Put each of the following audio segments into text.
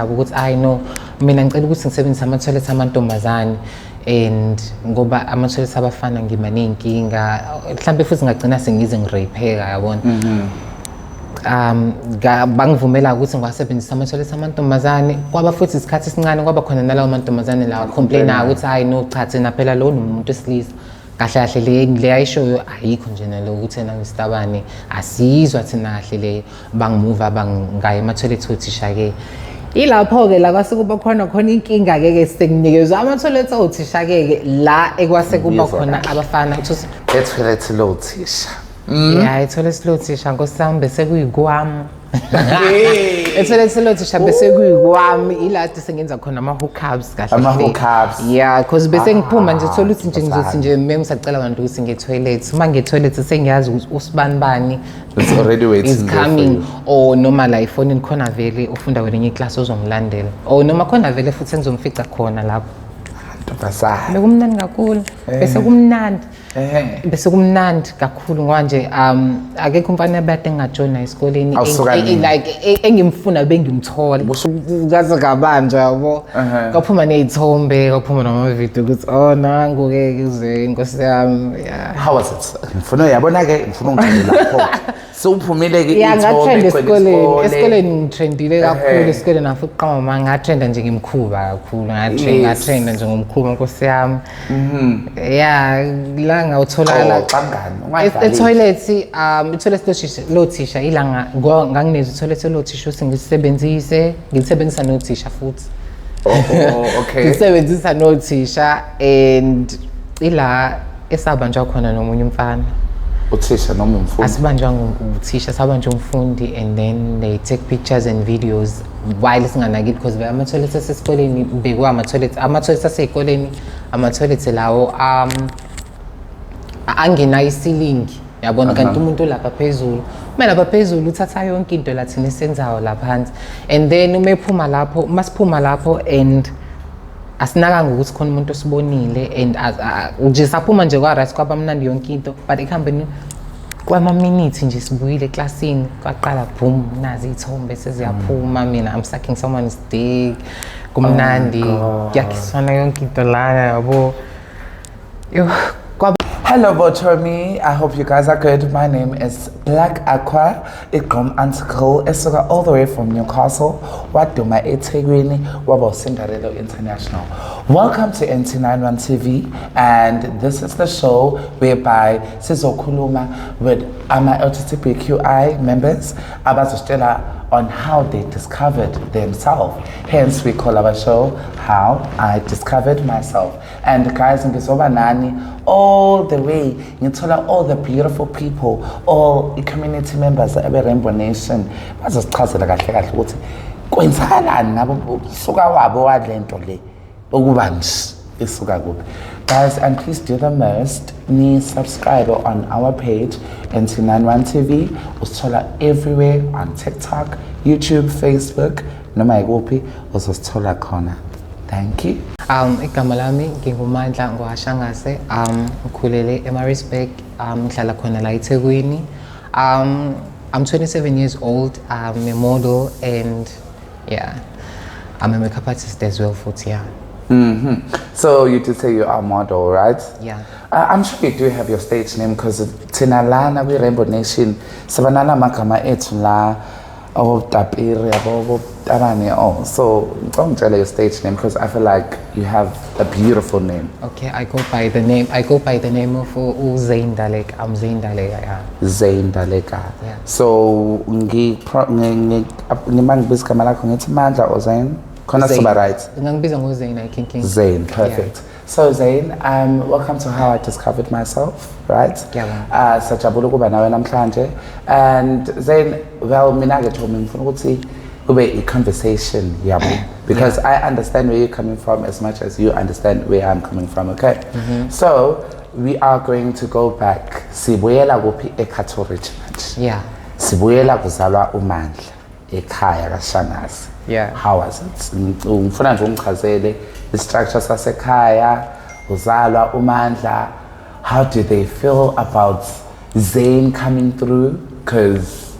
Ukuthi I no, mina ngicela ukuthi ngisebenzise ama-toilet amantombazane and ngoba ama-toilet abafana ngiba ney'nkinga, mhlampe futhi ngagcina sengize ngi-rape-eka, yabona. Bangivumela ukuthi ngiwasebenzise ama-toilet amantombazane. Kwaba futhi isikhathi esincane kwaba khona nalawo mantombazane lawa complain-ayo ukuthi hayi no, cha, thina phela lo nomuntu wesilisa kahle kahle le ayishoyo ayikho nje nalo ukuthi yena ngistabane asiyizwa thina kahle le. Bangimuva bangaya ema-toilet othisha-ke. Ilapho-ke la kwase kuba khona khona inkinga-ke ke senginikezwe ama-toilet othisha-ke ke la ekwase kuba Ngizwa khona kahle. abafana. Uthi E-toilet lothisha. Ya, e-toilet lothisha, nkosi yami, bese kuyikwami. E-toilet lothisha bese kuyikwami, ila kade sengenza khona ama-hookups kahle. Ama-hookups. Yeah, 'cause bese ngiphuma nje, thola ukuthi nje ngizothi Ntombazane. nje mem ngisacela abantu ukuthi nge-toilet, uma nge-toilet sengiyazi ukuthi usibani bani It's already waiting is there for coming you. Or noma la efonini khona vele ufunda kwelinye iklasi ozongilandela, or noma khona vele futhi engizomfica khona lapho. Ntombazane. Bekumnandi kakhulu, bese kumnandi. Bese kumnandi kakhulu ngoba nje akekho umfana abade engajoyina esikoleni Awusuka nini? Like engimfuna bengimthola ngaze ngabanjwa, yabo. Kwaphuma ney'thombe, kwaphuma namavidiyo ukuthi oh, nangu-ke kuze, inkosi yami, yeah. How was it? Ngifuna uyabona-ke, ngifuna ungithole lapho sewuphumile-ke. Ya, iy'thombe, ngatrenda egcwele esikoleni. isikole. Esikoleni ngitrendile kakhulu. Esikoleni ngafika uqamba, ngatrenda nje ngimkhuba kakhulu, ngatrenda. Ngatrenda nje ngomkhuba, nkosi yami. Ya, la ngawutholakala Xoxa mngani, ungadlaleli. E-toilet, i-toilet lothisha ilanga nganginezwa i-toilet lothisha ukuthi ngilisebenzise, ngilisebenzisa nothisha futhi. Oh, okay. Ngisebenzisa nothisha and ila esabanjwa khona nomunye umfana. Uthisha noma umfundi? Asibanjwa uthisha, sabanjwa umfundi and then they take pictures and videos while singanakile because ama-toilet asesikoleni bekuwa ama-toilet, ama-toilet asey'koleni, ama-toilet lawo angenayo isilingi, yabona, kanti umuntu lapha phezulu, uma lapha phezulu uthatha yonke into la thina esenzayo laphansi and then uma ephuma lapho, uma siphuma lapho and asinakanga ukuthi khona umuntu osibonile and nje saphuma nje kwa-right, kwaba mnandi yonke into, but ekuhambeni kwamaminithi nje sibuyile eklasini kwaqala boom, nazi iy'thombe seziyaphuma, mina I'm sucking someone's dick, kumnandi, kuyakhiswana yonke into lana, yabo. Yo, kwaba Hello, Bochomi. I hope you guys are good. My name is Black Aqua, Igrom Uncle, esuka all the way from Newcastle, waduma eThekwini, waba Cinderella International. Welcome to NT91 TV, and this is the show whereby sizokhuluma with ama LGBTQI members abazositshela on how they discovered themselves. Hence, we call our show "How I Discovered Myself." And guys, ngizoba nani all the way. Ngithola all the beautiful people, all the community members abe Rainbow Nation. Bazosichazela kahle kahle ukuthi kwenzakalani ngabo, suka wabo walento le ukuba nje isuka kuphi. Guys, and please do the most, ni subscribe on our page, NT91 TV. Usithola everywhere on TikTok, YouTube, Facebook, noma ikuphi uzosithola khona. Thank you. Igama lami nginguMandla ngowashangase. Ngikhulele eMaritzburg, ngihlala khona la eThekwini. I'm 27 years old. I'm a model and yeah, I'm a makeup artist as well futhi, yeah. So you did say you are a model, right? Yeah. I'm sure you do have your stage name because thina lana kwi-Rainbow Nation sibanala amagama ethu la, abotapiri, abotabane, oh. So ngicela ungitshele your stage name because I feel like you have a beautiful name. Okay, I go by the name of Zain Dalek. I'm Zain Dalek, yeah. Zain Daleka. Yeah. So ngima ngibiza igama lakho ngithi Mandla or Zain? Khona Zain. soba right. Ngangibiza ngoZain, I think. Zain, perfect. So Zain, welcome to "How I Discovered Myself," right? Ngiyabonga. Sajabula ukuba nawe namhlanje. And Zain, well, mina ke Thomi ngifuna ukuthi kube i-conversation, yabo, because I understand where you're coming from as much as you understand where I'm coming from, okay? So we are going to go back. Sibuyela kuphi, eCato Ridge manje. Sibuyela kuzalwa uMandla ekhaya kaShangase. How was it? Ngifuna nje ungichazele i-structure sasekhaya, uzalwa uMandla. How do they feel about Zain coming through? Because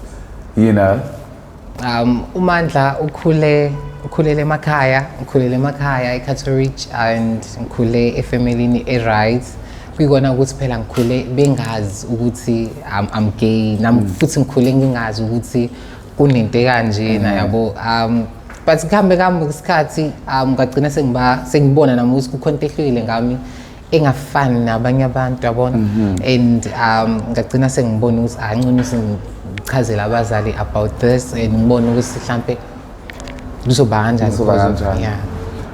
UMandla ukhule Ngikhulele emakhaya eCato Ridge and ngikhule efamilini e-right. Kuyikona ukuthi phela ngikhule bengazi ukuthi I'm gay, nami futhi ngikhule ngingazi ukuthi kunento ekanjena, yabo. But kuhambe kuhambe isikhathi, ngagcina sengiba sengibona nami ukuthi kukhona into ehlukile ngami engafani nabanye abantu, yabona. And ngagcina sengibona ukuthi angcono sengichazele abazali about this and ngibone ukuthi mhlampe kuzoba kanjani. Kuzoba kanjani. Yeah.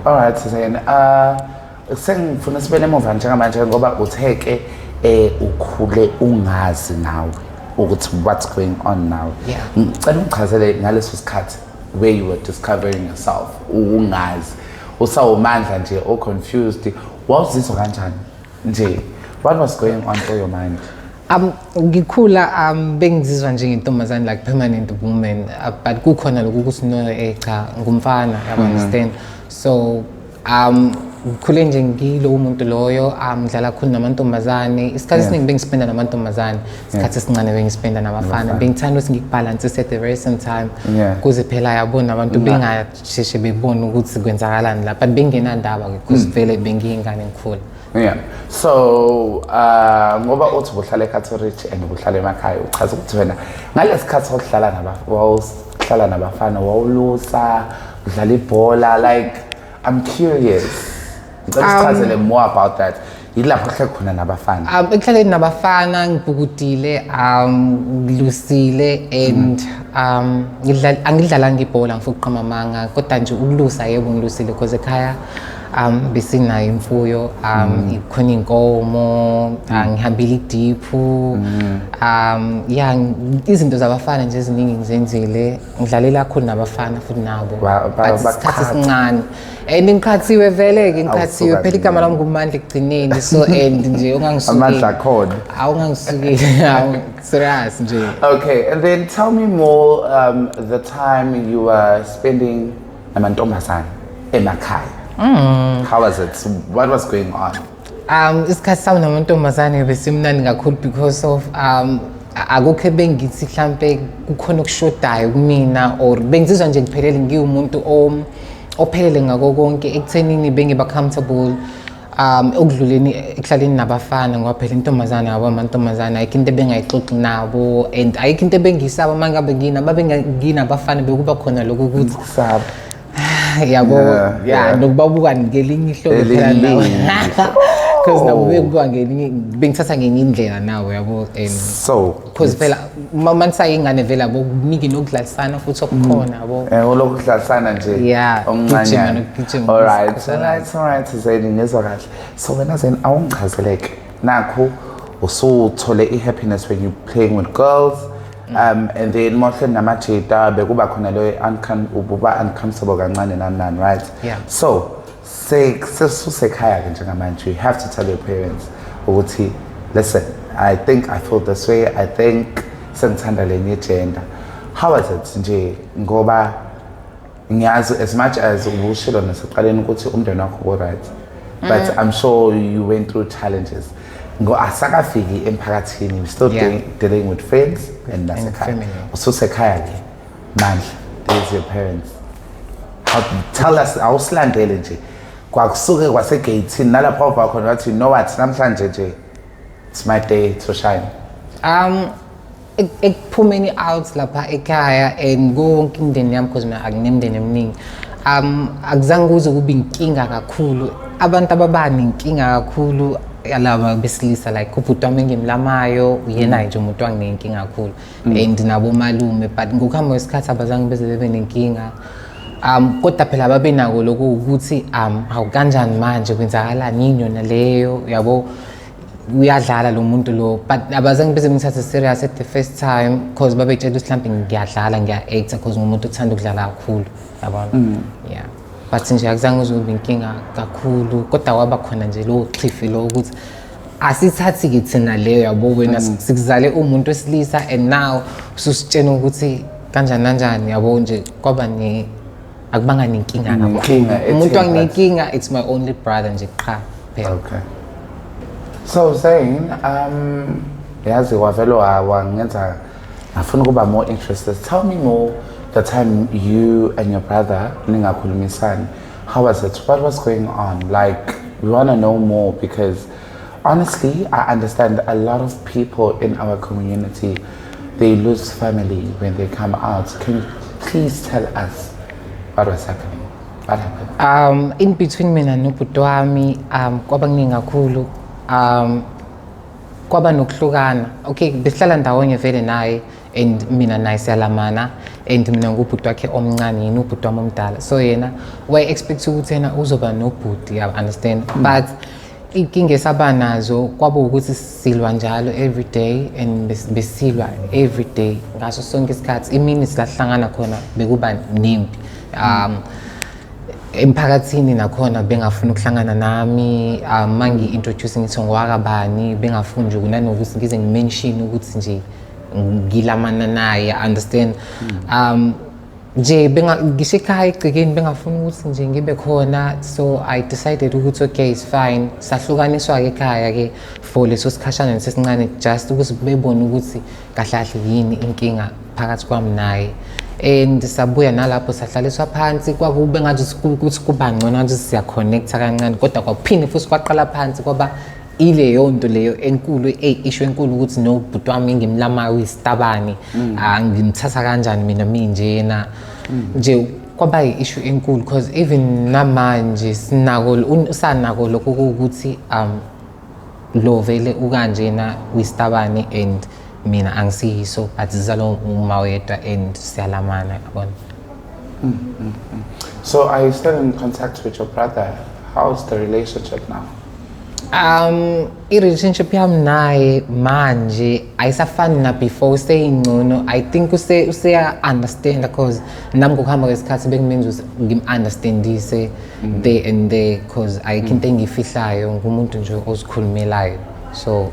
Alright, Zain. Sengifuna sibele emuva njengamanje ngoba uthe-ke ukhule ungazi nawe ukuthi what's going on now. Yeah. Ngicela ungichazele ngaleso sikhathi where you were discovering yourself, ungazi. Usawumandla nje o confused. Wawuzizwa kanjani nje? What was going on through your mind? Ngikhula bengizizwa njengentombazane, like permanent woman, but kukhona lokhu ukuthi no, cha, ngumfana, you understand? So ngikhule nje ngilowo muntu loyo, ngidlala kakhulu namantombazane. Isikhathi esiningi bengispenda namantombazane, isikhathi esincane bengispenda nabafana. Bengithanda ukuthi ngikubalansise at the very same time kuze phela, yabona, abantu bengasheshe bebone ukuthi kwenzakalani la, but bengenandaba because vele bengiyingane ngikhula. Yeah. So, ngoba uthi ubuhlala eCato Ridge and ubuhlala emakhaya, uchaza ukuthi wena ngalesikhathi wawuhlala naba wawuhlala nabafana, wawulusa, udlala ibhola, like I'm curious. Ngicela usichazele more about that. Yilapho uhlala khona nabafana. Ekuhlaleni nabafana ngibhukudile, ngilusile and angidlalanga ibhola, ngifuna ukuqamba amanga, kodwa nje ukulusa, yebo, ngilusile because ekhaya besinayo imfuyo, khona inkomo, ngihambile idiphu, yeah, izinto zabafana nje eziningi ngizenzile. Ngidlalela kakhulu nabafana futhi nabo, but isikhathi Baqhatha. esincane and ngiqhathiwe vele-ke, ngiqhathiwe. Awusuka Phela igama lami nguMandla ekugcineni, so and nje ungangisukeli. Amandla akhona. Awungangisukeli, awu, serious nje. Okay, and then tell me more, the time you were spending namantombazane emakhaya. How was it? What was going on? Isikhathi sami namantombazane besimnandi kakhulu because of akukho bengithi mhlambe kukhona okushodayo kumina or bengizizwa nje ngiphelele, ngiwumuntu ophelele ngako konke ekuthenini bengiba comfortable okudluleni ekuhlaleni nabafana, ngoba phela intombazane, yabo, amantombazane ayikho into ebengayixoxi nabo and ayikho into ebengiyisaba. Uma ngabe nginabafana bekuba khona lokhu ukuthi Kusaba. Yabo. Yeah, nokubabuka ngelinye ihlobo phela nawe, Elinye. because nabo bekubuka ngelinye, bengithatha ngenye indlela nawe, yabo, and So, because phela uma nisayingane vele, yabo, kuningi nokudlalisana futhi okukhona, yabo. Ulokhu kudlalisana nje. Yeah, Okuncanyana. Gijima nokugijima. All right, Zain, ngizwa kahle. So wena Zain, awungichazeleke. Nakhu usuthole i-happiness when you playing with girls. And then mawuhleli namajita bekuba khona leyo ububa uncomfortable kancane nani nani, right? Yeah. So sesusekhaya ke njengamanje, you have to tell your parents ukuthi listen, I think I feel this way, I think sengithanda lenye gender. How was it nje, ngoba ngiyazi as much as ubushilo nasekuqaleni ukuthi umndeni wakho ku-right, but I'm sure you went through challenges ngo asakafiki emphakathini, you still dealing with friends and nasekhaya. Family. Ususekhaya ke mandla, there's your parents. Tell us, awusilandele nje kwakusuke kwasegeyithini nalapho wava khona wathi, you know what, namhlanje nje it's my day to shine. Ekuphumeni out lapha ekhaya and konke imindeni yami, because mina akunemindeni eminingi, akuzange kuze kube inkinga kakhulu. Abantu ababa nenkinga kakhulu yalaba besilisa, like ubhuti wami engimlamayo, uyena nje umuntu wanginenkinga kakhulu, and nabo malume, but ngokuhamba kwesikhathi abazange beze bebe nenkinga. Kodwa phela babenako lokhu ukuthi hawu, kanjani manje, kwenzakalani, yini yona leyo, yabo, uyadlala lo muntu lo, but abazange beze bengithathe serious at the first time because babetshela ukuthi mhlawumbe ngiyadlala, ngiya-acta, because ngumuntu othanda ukudlala kakhulu, yabona. Yeah, but nje akuzange kuze kube inkinga kakhulu, kodwa kwaba khona nje lowo xhifi lo ukuthi asithathi-ke thina leyo, yabo, wena sikuzale umuntu wesilisa and now ususitshena ukuthi kanjani kanjani, yabo, nje kwaba ne akubanga nenkinga kakhulu. Nenkinga Umuntu etheni, wanginenkinga, it's my only brother nje qha phela. Okay. So Zain, yazi wavele wangenza ngafuna ukuba more interested. Tell me more. The time you and your brother ningakhulumisani, how was it? What was going on? Like, we want to know more because honestly, I understand a lot of people in our community, they lose family when they come out. Can you please tell us what was happening? What happened? In between mina nobhuti wami kwaba kuningi kakhulu. Kwaba nokuhlukana. Okay, besihlala ndawonye vele naye and mina naye siyalamana and mina ngubhuti wakhe omncane, yena ubhuti wami omdala, so yena waye-expect ukuthi yena uzoba nobhuti, ya understand? But inkinga esaba nazo kwaba ukuthi silwa njalo every day and besilwa every day ngaso sonke isikhathi. Imini silahlangana khona bekuba nempi. Emphakathini nakhona bengafuni ukuhlangana nami. Mangi-introduce ngithi ngowakabani, bengafuni nje nanokuthi ngize ngi-mention ukuthi nje ngilamana naye, understand? Nje ngisho ekhaya egcekeni bengafuni ukuthi nje ngibe khona, so I decided ukuthi okay, it's fine. Sahlukaniswa-ke ekhaya-ke for leso sikhashana nesesincane, just ukuthi bebone ukuthi kahle kahle yini inkinga phakathi kwami naye. And sabuya nalapho sahlaliswa phansi, kwakube ngathi ukuthi kuba ngcono, ngathi siya-connect-a kancane, kodwa kwaphinde futhi kwaqala phansi, kwaba ileyo nto leyo enkulu, issue enkulu ukuthi nobhuti wami engimlamayo uyisitabane. Ah, ngimthatha kanjani mina minjena nje? Kwaba i-issue enkulu because even namanje sinako usanako lokho kuwukuthi lo vele ukanjena uyisitabane and mina angisiyiso, but sizalwa uma wedwa and siyalamana, yabona? So are you still in contact with your brother? How's the relationship now? I-relationship yami naye manje ayisafani na before, useyingcono. I think useya understand because nami ngokuhamba kwesikhathi bekumenza ukuthi ngim-understandise there and there, cause ayikho into engiyifihlayo, ngumuntu nje ozikhulumelayo. So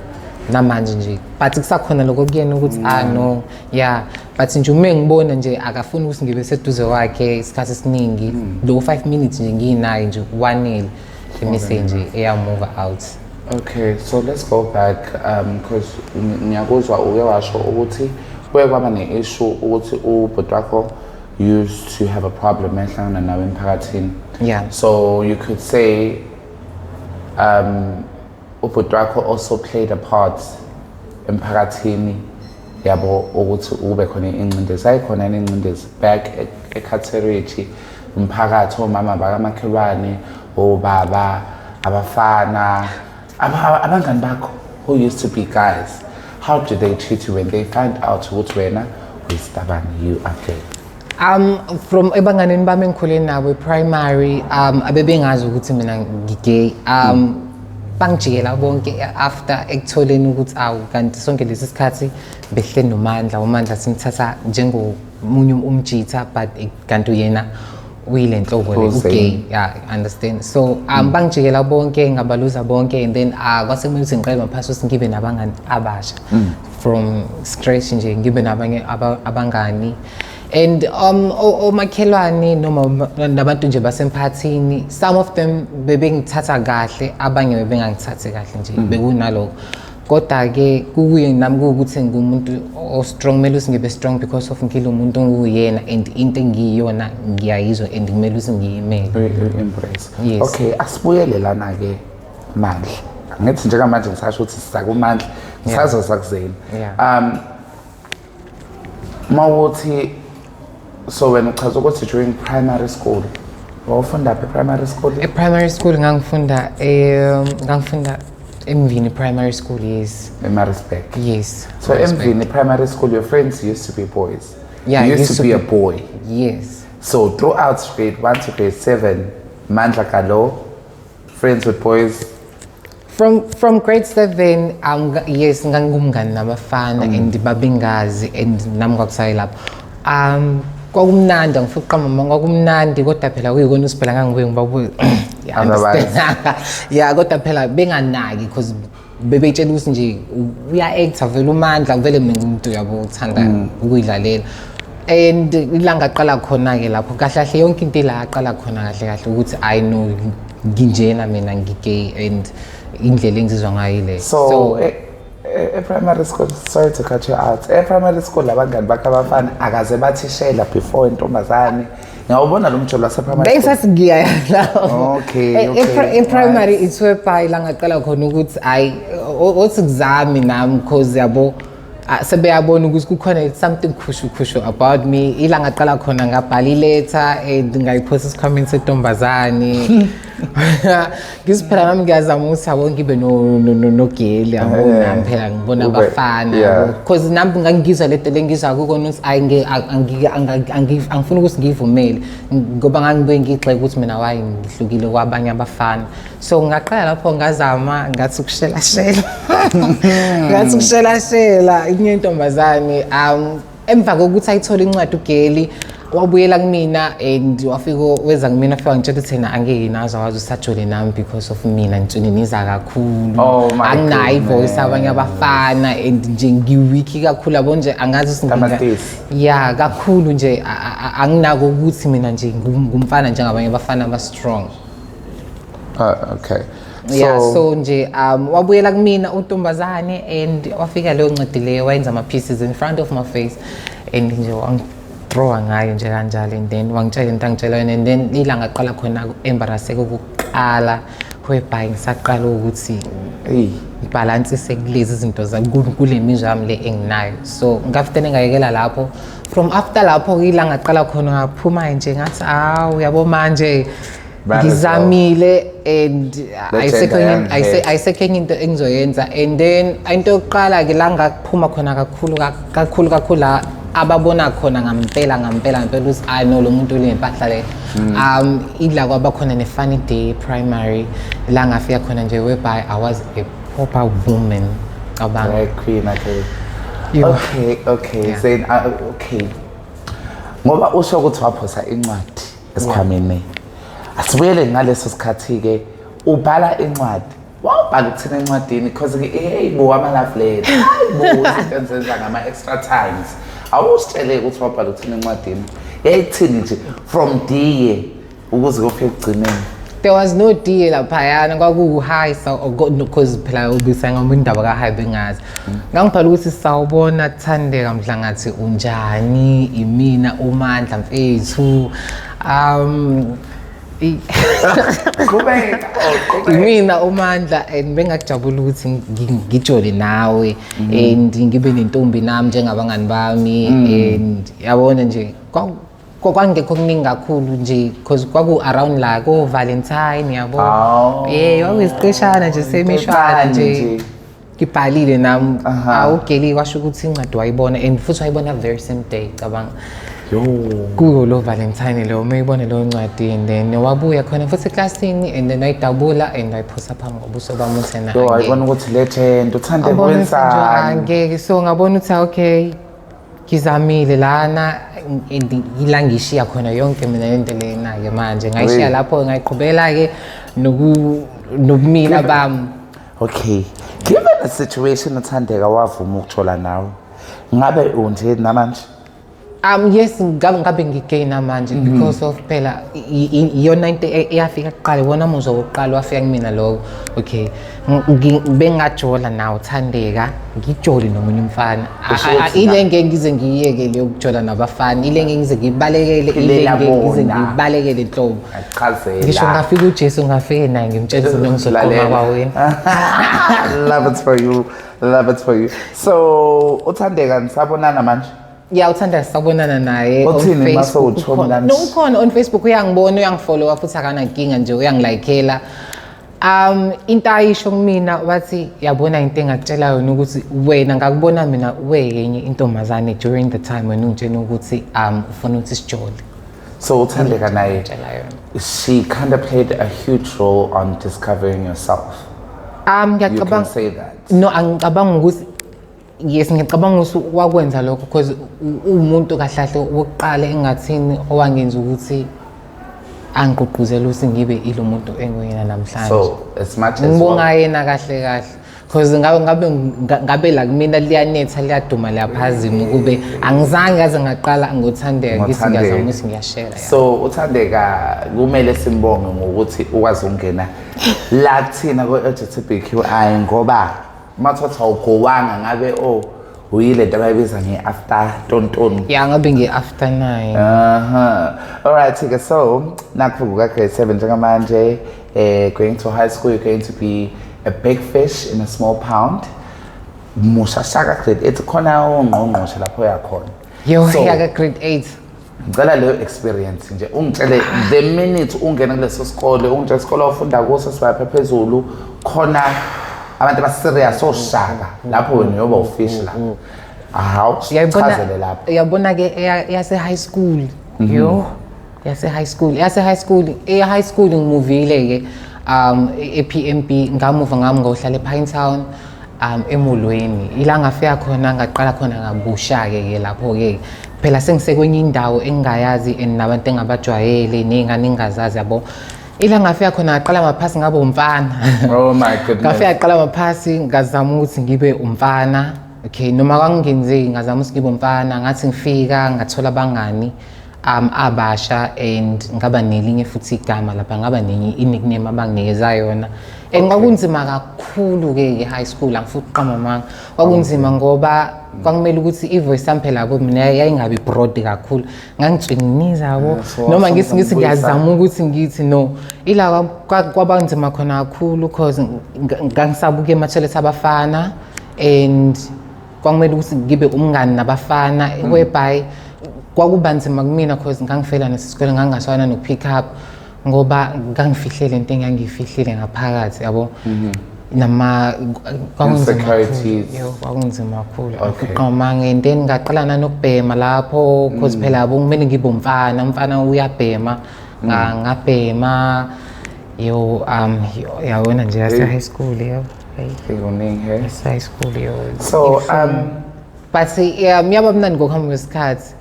namanje nje, but kusakhona lokho kuyena ukuthi ah no, yeah, but nje uma ngibona nje akafuni ukuthi ngibe seduze kwakhe isikhathi esiningi. Lo 5 minutes nje nginaye nje wanele, emise nje eya-move out. Okay, so let's go back because ngiyakuzwa uke washo ukuthi kuye kwaba ne-issue ukuthi ubhuti wakho used to have a problem ehlangana nawe emphakathini. Yeah. So you could say ubhuti wakho also played a part emphakathini, yabo, ukuthi ube khona ingcindezi. Ayikhona yini ingcindezi back eCaterich, umphakathi, omama bakamakhelwane, obaba, abafana, abangani bakho who used to be guys? How do they treat you when they find out ukuthi wena uyisitabane, you are gay? From ebanganeni bami engikhule nabo e-primary, abebengazi ukuthi mina ngi-gay. Bangijikela bonke after ekutholeni ukuthi awu, kanti sonke lesi sikhathi behle noMandla, uMandla simthatha njengomunye umjitha, but kanti uyena uyile nhlobo le Who's u-gay, saying? Yeah, understand? So bangijikela bonke, ngabaluza bonke, and then kwase kumele ukuthi ngiqale ngaphansi ukuthi ngibe nabangani abasha from scratch nje, ngibe nabanye abangani and omakhelwane noma nabantu nje basemphakathini. Some of them bebengithatha kahle, abanye bebengangithathi kahle nje, bekunalokho. Kodwa-ke kukuye nami kuwukuthi ngumuntu o-strong, kumele ukuthi ngibe strong because of ngilo muntu onguyena and into engiyiyona ngiyayizwa and kumele ukuthi ngiyimele. Embrace. Yes. Okay, asibuyele lana ke Mandla. Angithi njengamanje ngisasho ukuthi siza kuMandla, ngisazoza kuzeni. Mawuthi so wena uchaza ukuthi during primary school, wawufunda phi primary school? E-primary school ngangifunda eMvini Primary School, yes. eMaritzburg. Yes. So Maritzburg. eMvini Primary School, your friends used to be boys. Yeah, You used to be a boy. Yes. So throughout grade 1 to grade 7, Mandla Galo, friends with boys. From grade 7, yes, ngangumngani nabafana and babengazi and nami kwakusayi lapho. Kwakumnandi, angifuni ukuqamba amanga, kwakumnandi, kodwa phela kuyikona ukuthi phela ngangibuye ngibabuye. Yeah, Otherwise. understand? Yeah, kodwa phela benganaki because bebetshela ukuthi nje uya-acta vele uMandla, vele mina ngumuntu, yabo, uthanda ukuyidlalela. And ilanga aqala khona-ke lapho kahle kahle yonke into ila aqala khona kahle kahle ukuthi I know nginjena mina, ngi-gay and indlela engizizwa ngayo ile. So, E-primary school, sorry to cut you out, e-primary school abangani bakhe abafana akaze bathishela before intombazane. Ngiyawubona lo mjolo wase-primary school. Bengisasigiya lapho. E-primary it's whereby la ngaqala khona ukuthi hayi, othi kuzami nami, cause yabo, sebeyabona ukuthi kukhona something khushu khushu about me. Ila ngaqala khona ngabhala iletha and ngayiphosa esikhwameni sentombazane. Ngisiphela nami ngiyazama ukuthi yabo ngibe nogeli, yabo, nami phela ngibona abafana, yabo, because nami ngangizwa lento lengizwa kukona ukuthi ayi, angifuni ukuthi ngiyivumele, ngoba ngangibuye ngigxeke ukuthi mina why ngihlukile kwabanye abafana. So ngaqala lapho ngazama, ngathi ukushelashela, ngathi ukushelashela inye intombazane. Emva kokuthi ayithole incwadi ugeli, wabuyela kumina and wafika weza kumina, wafika ngitshela ukuthi yena angeke nazo wazi usajole nami because of mina ngitsweneniza kakhulu. Oh my Anginayo ivoice goodness. abanye abafana and nje ngi-weak kakhulu, yabo nje, angazi ukuthi Tamatisi. Ya, kakhulu nje, anginako ukuthi mina nje ngumfana njengabanye abafana aba-strong. Okay. Yeah, so nje wabuyela kumina untombazane and wafika leyo ncwadi leyo, wayenza ama-pieces in front of my face and nje wangithrowa ngayo nje kanjalo, and then wangitshela into angitshela yona, and then ilanga aqala khona embarrasseke okokuqala, whereby ngisaqala ukuthi Hey. ngibhalansise kulezi zinto kule mizwa yami le enginayo. So ngafitene ngayekela lapho. From after lapho ila ngaqala khona ngaphuma nje, ngathi awu, yabo manje Might as well. ngizamile and Le ayisekho gender yangihetha. Ayisekho enye into engizoyenza. And then into yokuqala-ke la ngakuphuma khona kakhulu kakhulu kakhulu, la ababona khona ngampela ngampela ngampela ukuthi ayi no, lo muntu le mpahla le, ila kwaba khona ne-funny day primary, la ngafika khona nje whereby I was a proper woman, cabanga. Drag queen, okay. Yo. Okay. Yeah. Zain, okay. Ngoba usho ukuthi waphosa incwadi esikhwameni. Asibuyele ngaleso sikhathi ke ubhala incwadi. Wawubhala ukuthina encwadini, because ke hey bo, ama love letter. Hayi bo, izinto enzenza ngama extra times. Awusitshele ukuthi wabhala ukuthina encwadini. Yayithini nje from dear ukuze kufike ekugcineni. There was no dear laphayana, kwakuwu-hi, so because phela ubisa ngoba indaba ka-hi bengazi. Ngangibhala ukuthi sawubona Thandeka Mhlangathi, unjani, imina uMandla mfethu, Qhubeka. Oh, qhubeka. Imina uMandla and bengakujabula ukuthi ngijole nawe and ngibe nentombi nami njengabangani bami, and yabona nje kwangekho kuningi kakhulu nje because kwaku around la ko Valentine, yabo. Oh. Eh, kwakuyisiqeshana nje semishwana Into nje. nje. Ngibhalile nami. Awugeli kwasho ukuthi incwadi wayibona and futhi wayibona very same day, cabanga. Yo. Kuyo lo Valentine lo mayibone leyo ncwadi, and then wabuya khona futhi eklasini and then wayidabula and wayiphosa phambi kobuso bami uthi yena Yo, angeke. ayibona ukuthi legend uthande Ngabona ukuthi nje kwenzani. angeke. So ngabona ukuthi okay, ngizamile lana and ila ngishiya khona yonke mina lento lena-ke manje ngayishiya Really? lapho, ngayiqhubela-ke nobumina bami. Okay. Given the situation uThandeka wavuma ukuthola nawe, ngabe unje namanje? Yes, ngabe ngigay namanje because of phela iyona into eyafika kuqala, iwona muzwa wokuqala wafika kumina lokho. Okay, bengajola nawe Thandeka, ngijole nomunye umfana. Kusho ukuthi Ile ngeke ngize ngiyeke leyo kujola nabafana, ile ngeke ngize ngiyibalekele, ile Philela ngeke ngize bona. ngiyibalekele nhlobo. Achazela. Ngisho ngafika uJesu, ngafike naye ngimtshela ukuthi ngizoqoma Lalela. kwawena. Love it for you. Love it for you. So uThandeka nisabonana manje? Ya, uthanda sisabonana naye on Uthini mase Facebook, utsho ukhona. mnandi? No, ukhona on Facebook, uyangibona, uyangifollowa futhi akanankinga nje, uyangilayikela. Into ayisho kumina wathi yabona into engakutshela yona ukuthi wena ngakubona mina weyenye intombazane during the time wena ungitshena ukuthi ufuna ukuthi sijole. So uThandeka naye, Ngitshela yona. she kind of played a huge role on discovering yourself. You can Ngiyacabanga say that. No, angicabanga ukuthi yes, ngicabanga ukuthi wakwenza lokho because uwumuntu kahle kahle wokuqala engathini owangenza ukuthi angigqugquzele ukuthi ngibe ilo muntu enguyena namhlanje. So as much as Ngibonga yena kahle kahle because ngabe la kumina liyanetha, liyaduma, liyaphazima, kube angizange ngaze ngaqala ngoThandeka ngithi Ngothandeka. ngiyazama ukuthi ngiyashela, ya. So uThandeka kumele simbonge ngokuthi ukwazi ukungena la kuthina ku-LGBTQI ngoba Mathatha awugowanga ngabe oh uyile nto abayibiza nge-after tontoni. Yeah, ngabe nge-after 9. All right, okay, so nakho kuka grade 7 njengamanje, going to high school, you're going to be a big fish in a small pond. Mushashaka grade 8 khona ongqongqoshe lapho uyakhona. Yo, So, yaka grade 8. Ngicela leyo experience nje ungitshele the minute ungena kuleso sikole, ungitshele isikole ofunda kuso sibapha phezulu khona abantu abaserious oshaka lapho wena uyoba ufish la. Hawu, chazele lapho. Uyabona ke yase high school. Yo, yase high school, yase high school, e high school ngimuvile ke e-PMB, ngamuva ngami ngohlala ePinetown, emolweni ila ngafika khona, ngaqala khona ngabusha ke ke lapho ke phela sengisekwenye indawo engingayazi and nabantu engabajwayele ney'ngane engingazazi, yabo. Ila ngafika khona ngaqala maphasi ngabe umfana. Oh my goodness. Ngafika ngaqala maphasi ngazama ukuthi ngibe umfana. Okay, noma kwangingenzeki, ngazama ukuthi ngibe umfana. Ngathi ngifika ngathola abangani abasha and ngaba nelinye futhi igama lapha, ngaba nenye i-nickname abanginikeza yona and kwakunzima kakhulu-ke ke-high school, angifuni ukuqamba amanga. Kwakunzima ngoba kwakumele ukuthi i-voice yami phela yabo mina yayingabi broad kakhulu, ngangitswininiza yabo. Yeah, so noma ngithi ngibuyisa. Ngiyazama ukuthi ngithi no, ila kwaba nzima khona kakhulu cause ngangisabuka ema-toilet abafana and kwakumele ukuthi ngibe umngani nabafana, whereby kwakuba nzima kumina cause ngangifela nesisikole, ngangingaswana noku-pick up ngoba ngangifihlele into engangiyifihlile ngaphakathi, yabo. Nama kwakunzima kakhulu. Insecurities. Yo, kwakunzima kakhulu. Okay. And then ngaqala nanokubhema lapho cause phela yabo kumele ngibe umfana, umfana uyabhema. Ngabhema yo, yo, yabona nje yase high school, yo. Hey, Kuningi, hey? Yase high school, yo. So, Ibuhlungu. But yeah, yaba mnandi ngokuhamba kwesikhathi.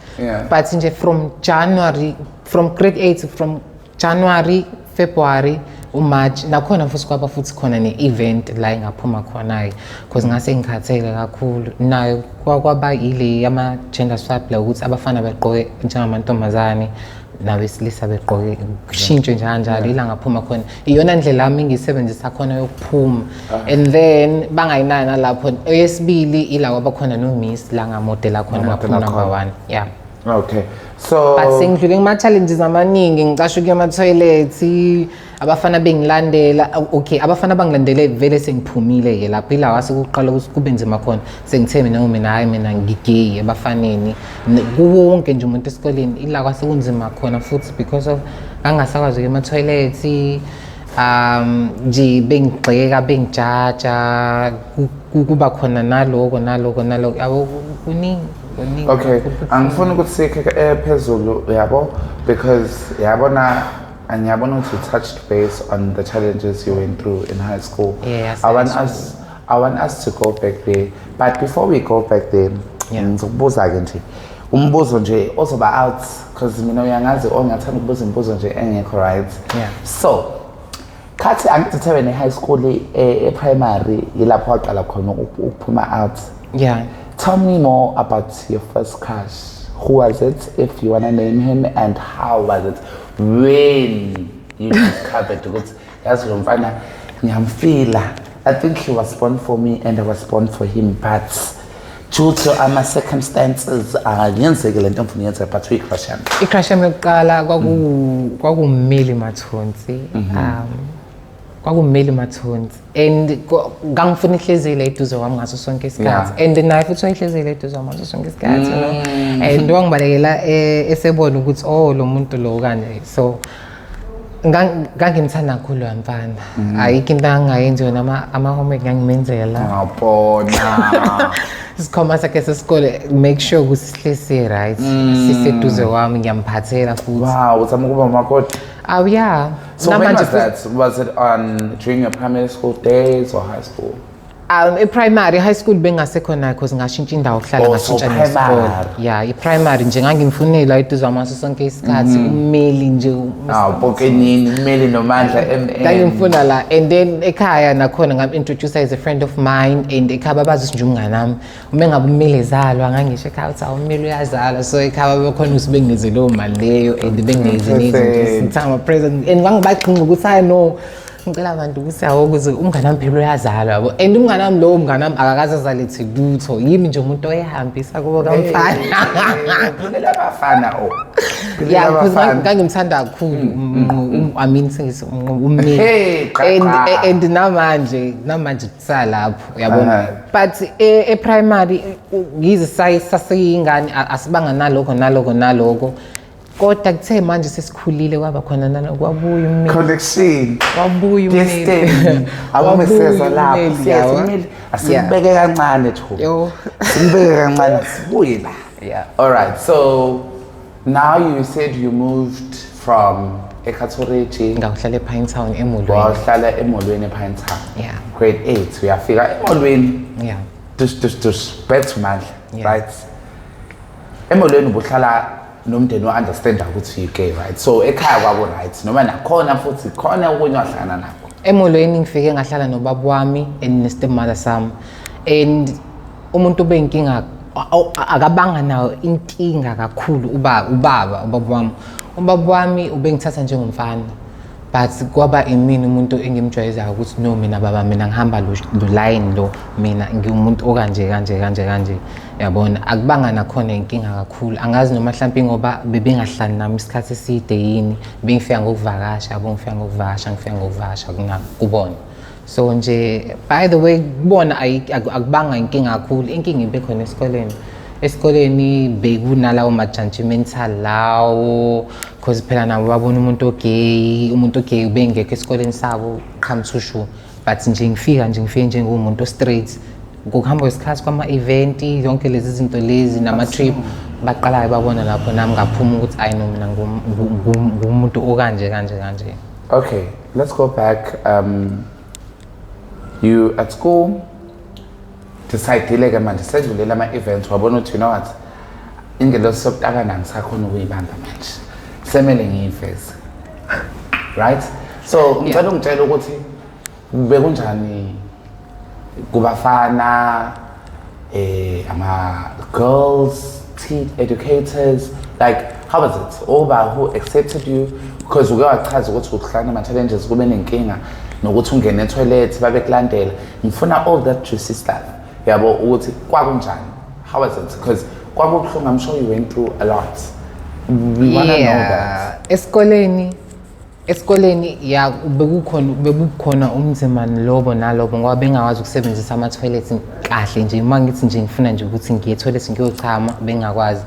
But nje from January, from grade 8, from January, February, uMarch nakhona futhi kwaba futhi khona ne-event la engaphuma khona-ke because ngase ngikhathele kakhulu nayo. Kwaba ile yama-gender swap la, ukuthi abafana begqoke njengamantombazane nabesilisa begqoke, kushintshwe njalo njalo. Ila ngaphuma khona, iyona ndlela yami engiyisebenzisa khona yokuphuma and then bangayinani nalapho. Eyesibili ila kwaba khona no-miss la ngamodela khona, Ngamodela ngaphuma number khona. one, yeah. Okay. So But sengidlule kuma-challenges amaningi, ngicasha ukuya ema-toilet, abafana bengilandela. Okay, abafana bangilandele vele sengiphumile-ke lapho, ila wase kuqala ukuthi kube nzima khona. Sengithe mina, mina hhayi, mina ngigay ebafaneni. Kuwo wonke nje umuntu esikoleni, ila kwase kunzima khona futhi because of ngangingasakwazi ukuya ema-toilet, nje bengigxeka, bengijaja, kuba khona naloko naloko naloko, yabo. Kuningi, kuningi Okay, kakhulu. Angifuni ukuthi sikhe phezulu yabo because yabona ngiyabona ukuthi you touched base on the challenges you went through in high school. Yeah, I want high us I want us to go back there. But before we go back there, ngizokubuza ke nje umbuzo nje ozoba out because mina uyangazi ongathanda ukubuza imibuzo nje engekho right. Yeah. So, khathi angithi Thebe ne high school, e-primary yilapho waqala khona ukuphuma out. Yeah. Tell me more about your first crush. Who was it, if you want to name him, and how was it when you discovered ukuthi yazi lo mfana ngiyamfila. I think he was born for me and I was born for him, but due to ama circumstances akayenzeki le nto ngifuna yenze, but uyi-crush yami. I-crush yami yokuqala kwakummeli Mathonsi. Kwakummeli Mathonsi and ngangifuna ihlezile eduze kwami ngaso sonke isikhathi and naye futhi wayehlezile eduze kwami ngaso sonke isikhathi, and wangibalekela esebona ukuthi oh, lo muntu lo kanje. So ngangimthanda kakhulu lo mfana. Ayikho into angayenzi yona, ama-homework ngangimenzela. Ngabona. Isikhwama sakhe sesikole, make sure ukuthi sihlezi right, siseduze kwami, ngiyamphathela futhi. Wow, uzama ukuba umakoti. Oh yeah. So when Namanje was that? Was it on during your primary school days or high school? I-primary, high school bengasekho nayo because ngashintsha indawo yokuhlala, Oh, so ngashintsha nesikole. primary. Yeah, i-primary nje ngangimfunela eduze kwami ngaso sonke isikhathi, ummeli nje. Ah, Pokenini, Mmeli Nomandla MM. Ngangimfuna la and then ekhaya nakhona ngam-introduce as a friend of mine and ekhaya babazi ukuthi nje umngani wami. Uma ngabe ummeli ezalwa ngangisho ekhaya ukuthi awu, ummeli uyazalwa, so ekhaya babekhona ukuthi bengineze leyo mali leyo and bengineze nezinto Present. ngithanga ama-present and ngangibagxinga ukuthi hayi no. Ngicela abantu ukuthi yawo ukuze umngane wami phela uyazalwa, yabo, and umngane wami lowo mngane wami akakaze azalethe lutho, yimi nje umuntu oyehambisa kubo kamfana. Phulela abafana, oh. Phulela Yeah, because abafana. ngangimthanda kakhulu I mean, sengithi ummeli. Hey, cha, And cha. and namanje kusalapho, yabona. But e-primary ngize saseyingane, asibanga nalokho nalokho nalokho, kodwa kuthe manje sesikhulile kwaba khona nalo kwabuya ummeli. Connection. Wabuya ummeli. Destiny. Akume Wabuya seza lapho. ummeli, Siya yabo. simile. Asibeke kancane Thuba. Yo. Simbeke kancane, sibuye la. Yeah. All right. So now you said you moved from eCato Ridge. Ngawuhlala ePinetown, eMolweni. Wahlala eMolweni, ePinetown. Yeah. Grade 8 uyafika eMolweni. Yeah. Dush dush dush, back to Mandla. Yeah. Right. Emolweni ubuhlala nomndeni wa-understanda ukuthi you gay, right? So ekhaya kwabo, right? Noma nakhona futhi khona okunye wahlangana nakho? Emolweni ngifike ngahlala nobaba wami and ne-stepmother sami, and umuntu ubeyinkinga, akabanga nayo inkinga kakhulu ubaba wami ubengithatha njengomfana, but kwaba imini umuntu engimjwayezayo ukuthi no, mina baba, mina ngihamba lo line lo, mina ngiwumuntu okanje kanje kanje kanje, yabona. Akubanga nakhona inkinga kakhulu. Angazi noma mhlawumbe ngoba bebengahlali nami isikhathi eside yini, bengifika ngokuvakasha, yabo, ngifika ngokuvakasha, ngifika ngokuvakasha kubona. So nje, by the way, kubona akubanga inkinga kakhulu. Inkinga ibe khona esikoleni. Esikoleni bekunalawo ma-judgmental lawo, cause phela nabo babona umuntu ogay, umuntu ogay ubengekho esikoleni sabo, come to sure. But nje ngifika nje, ngifike njengomuntu o-straight. Ngokuhamba kwesikhathi, kwama-event, yonke lezi zinto lezi nama-trip, baqalayo babona lapho nami ngaphuma ukuthi ayi no, mina ngumuntu okanje kanje kanje. Okay, let's go back. You at school decide ke manje sedlulela ama-events, wabona ukuthi you know what, ingelosi sobutakana angisakhona ukuyibamba manje, semele ngiyiveze, right? So ngicela ungitshele ukuthi bekunjani kubafana, ama girls, teen educators, like how was it, oba who accepted you? Because uke wachaza ukuthi uhlangana ama-challenges, kube nenkinga nokuthi ungene etoilet babekulandela. Ngifuna all that juicy stuff, yabo, ukuthi kwakunjani, how was it? Because kwakubuhlungu, I'm sure you went through a lot. We wanna know that. Esikoleni ya, bekukhona umzima lobo nalobo, ngoba bengakwazi ukusebenzisa ama-toilet kahle nje. Uma ngithi nje ngifuna nje ukuthi ngiye etoilet ngiyochama, bengakwazi,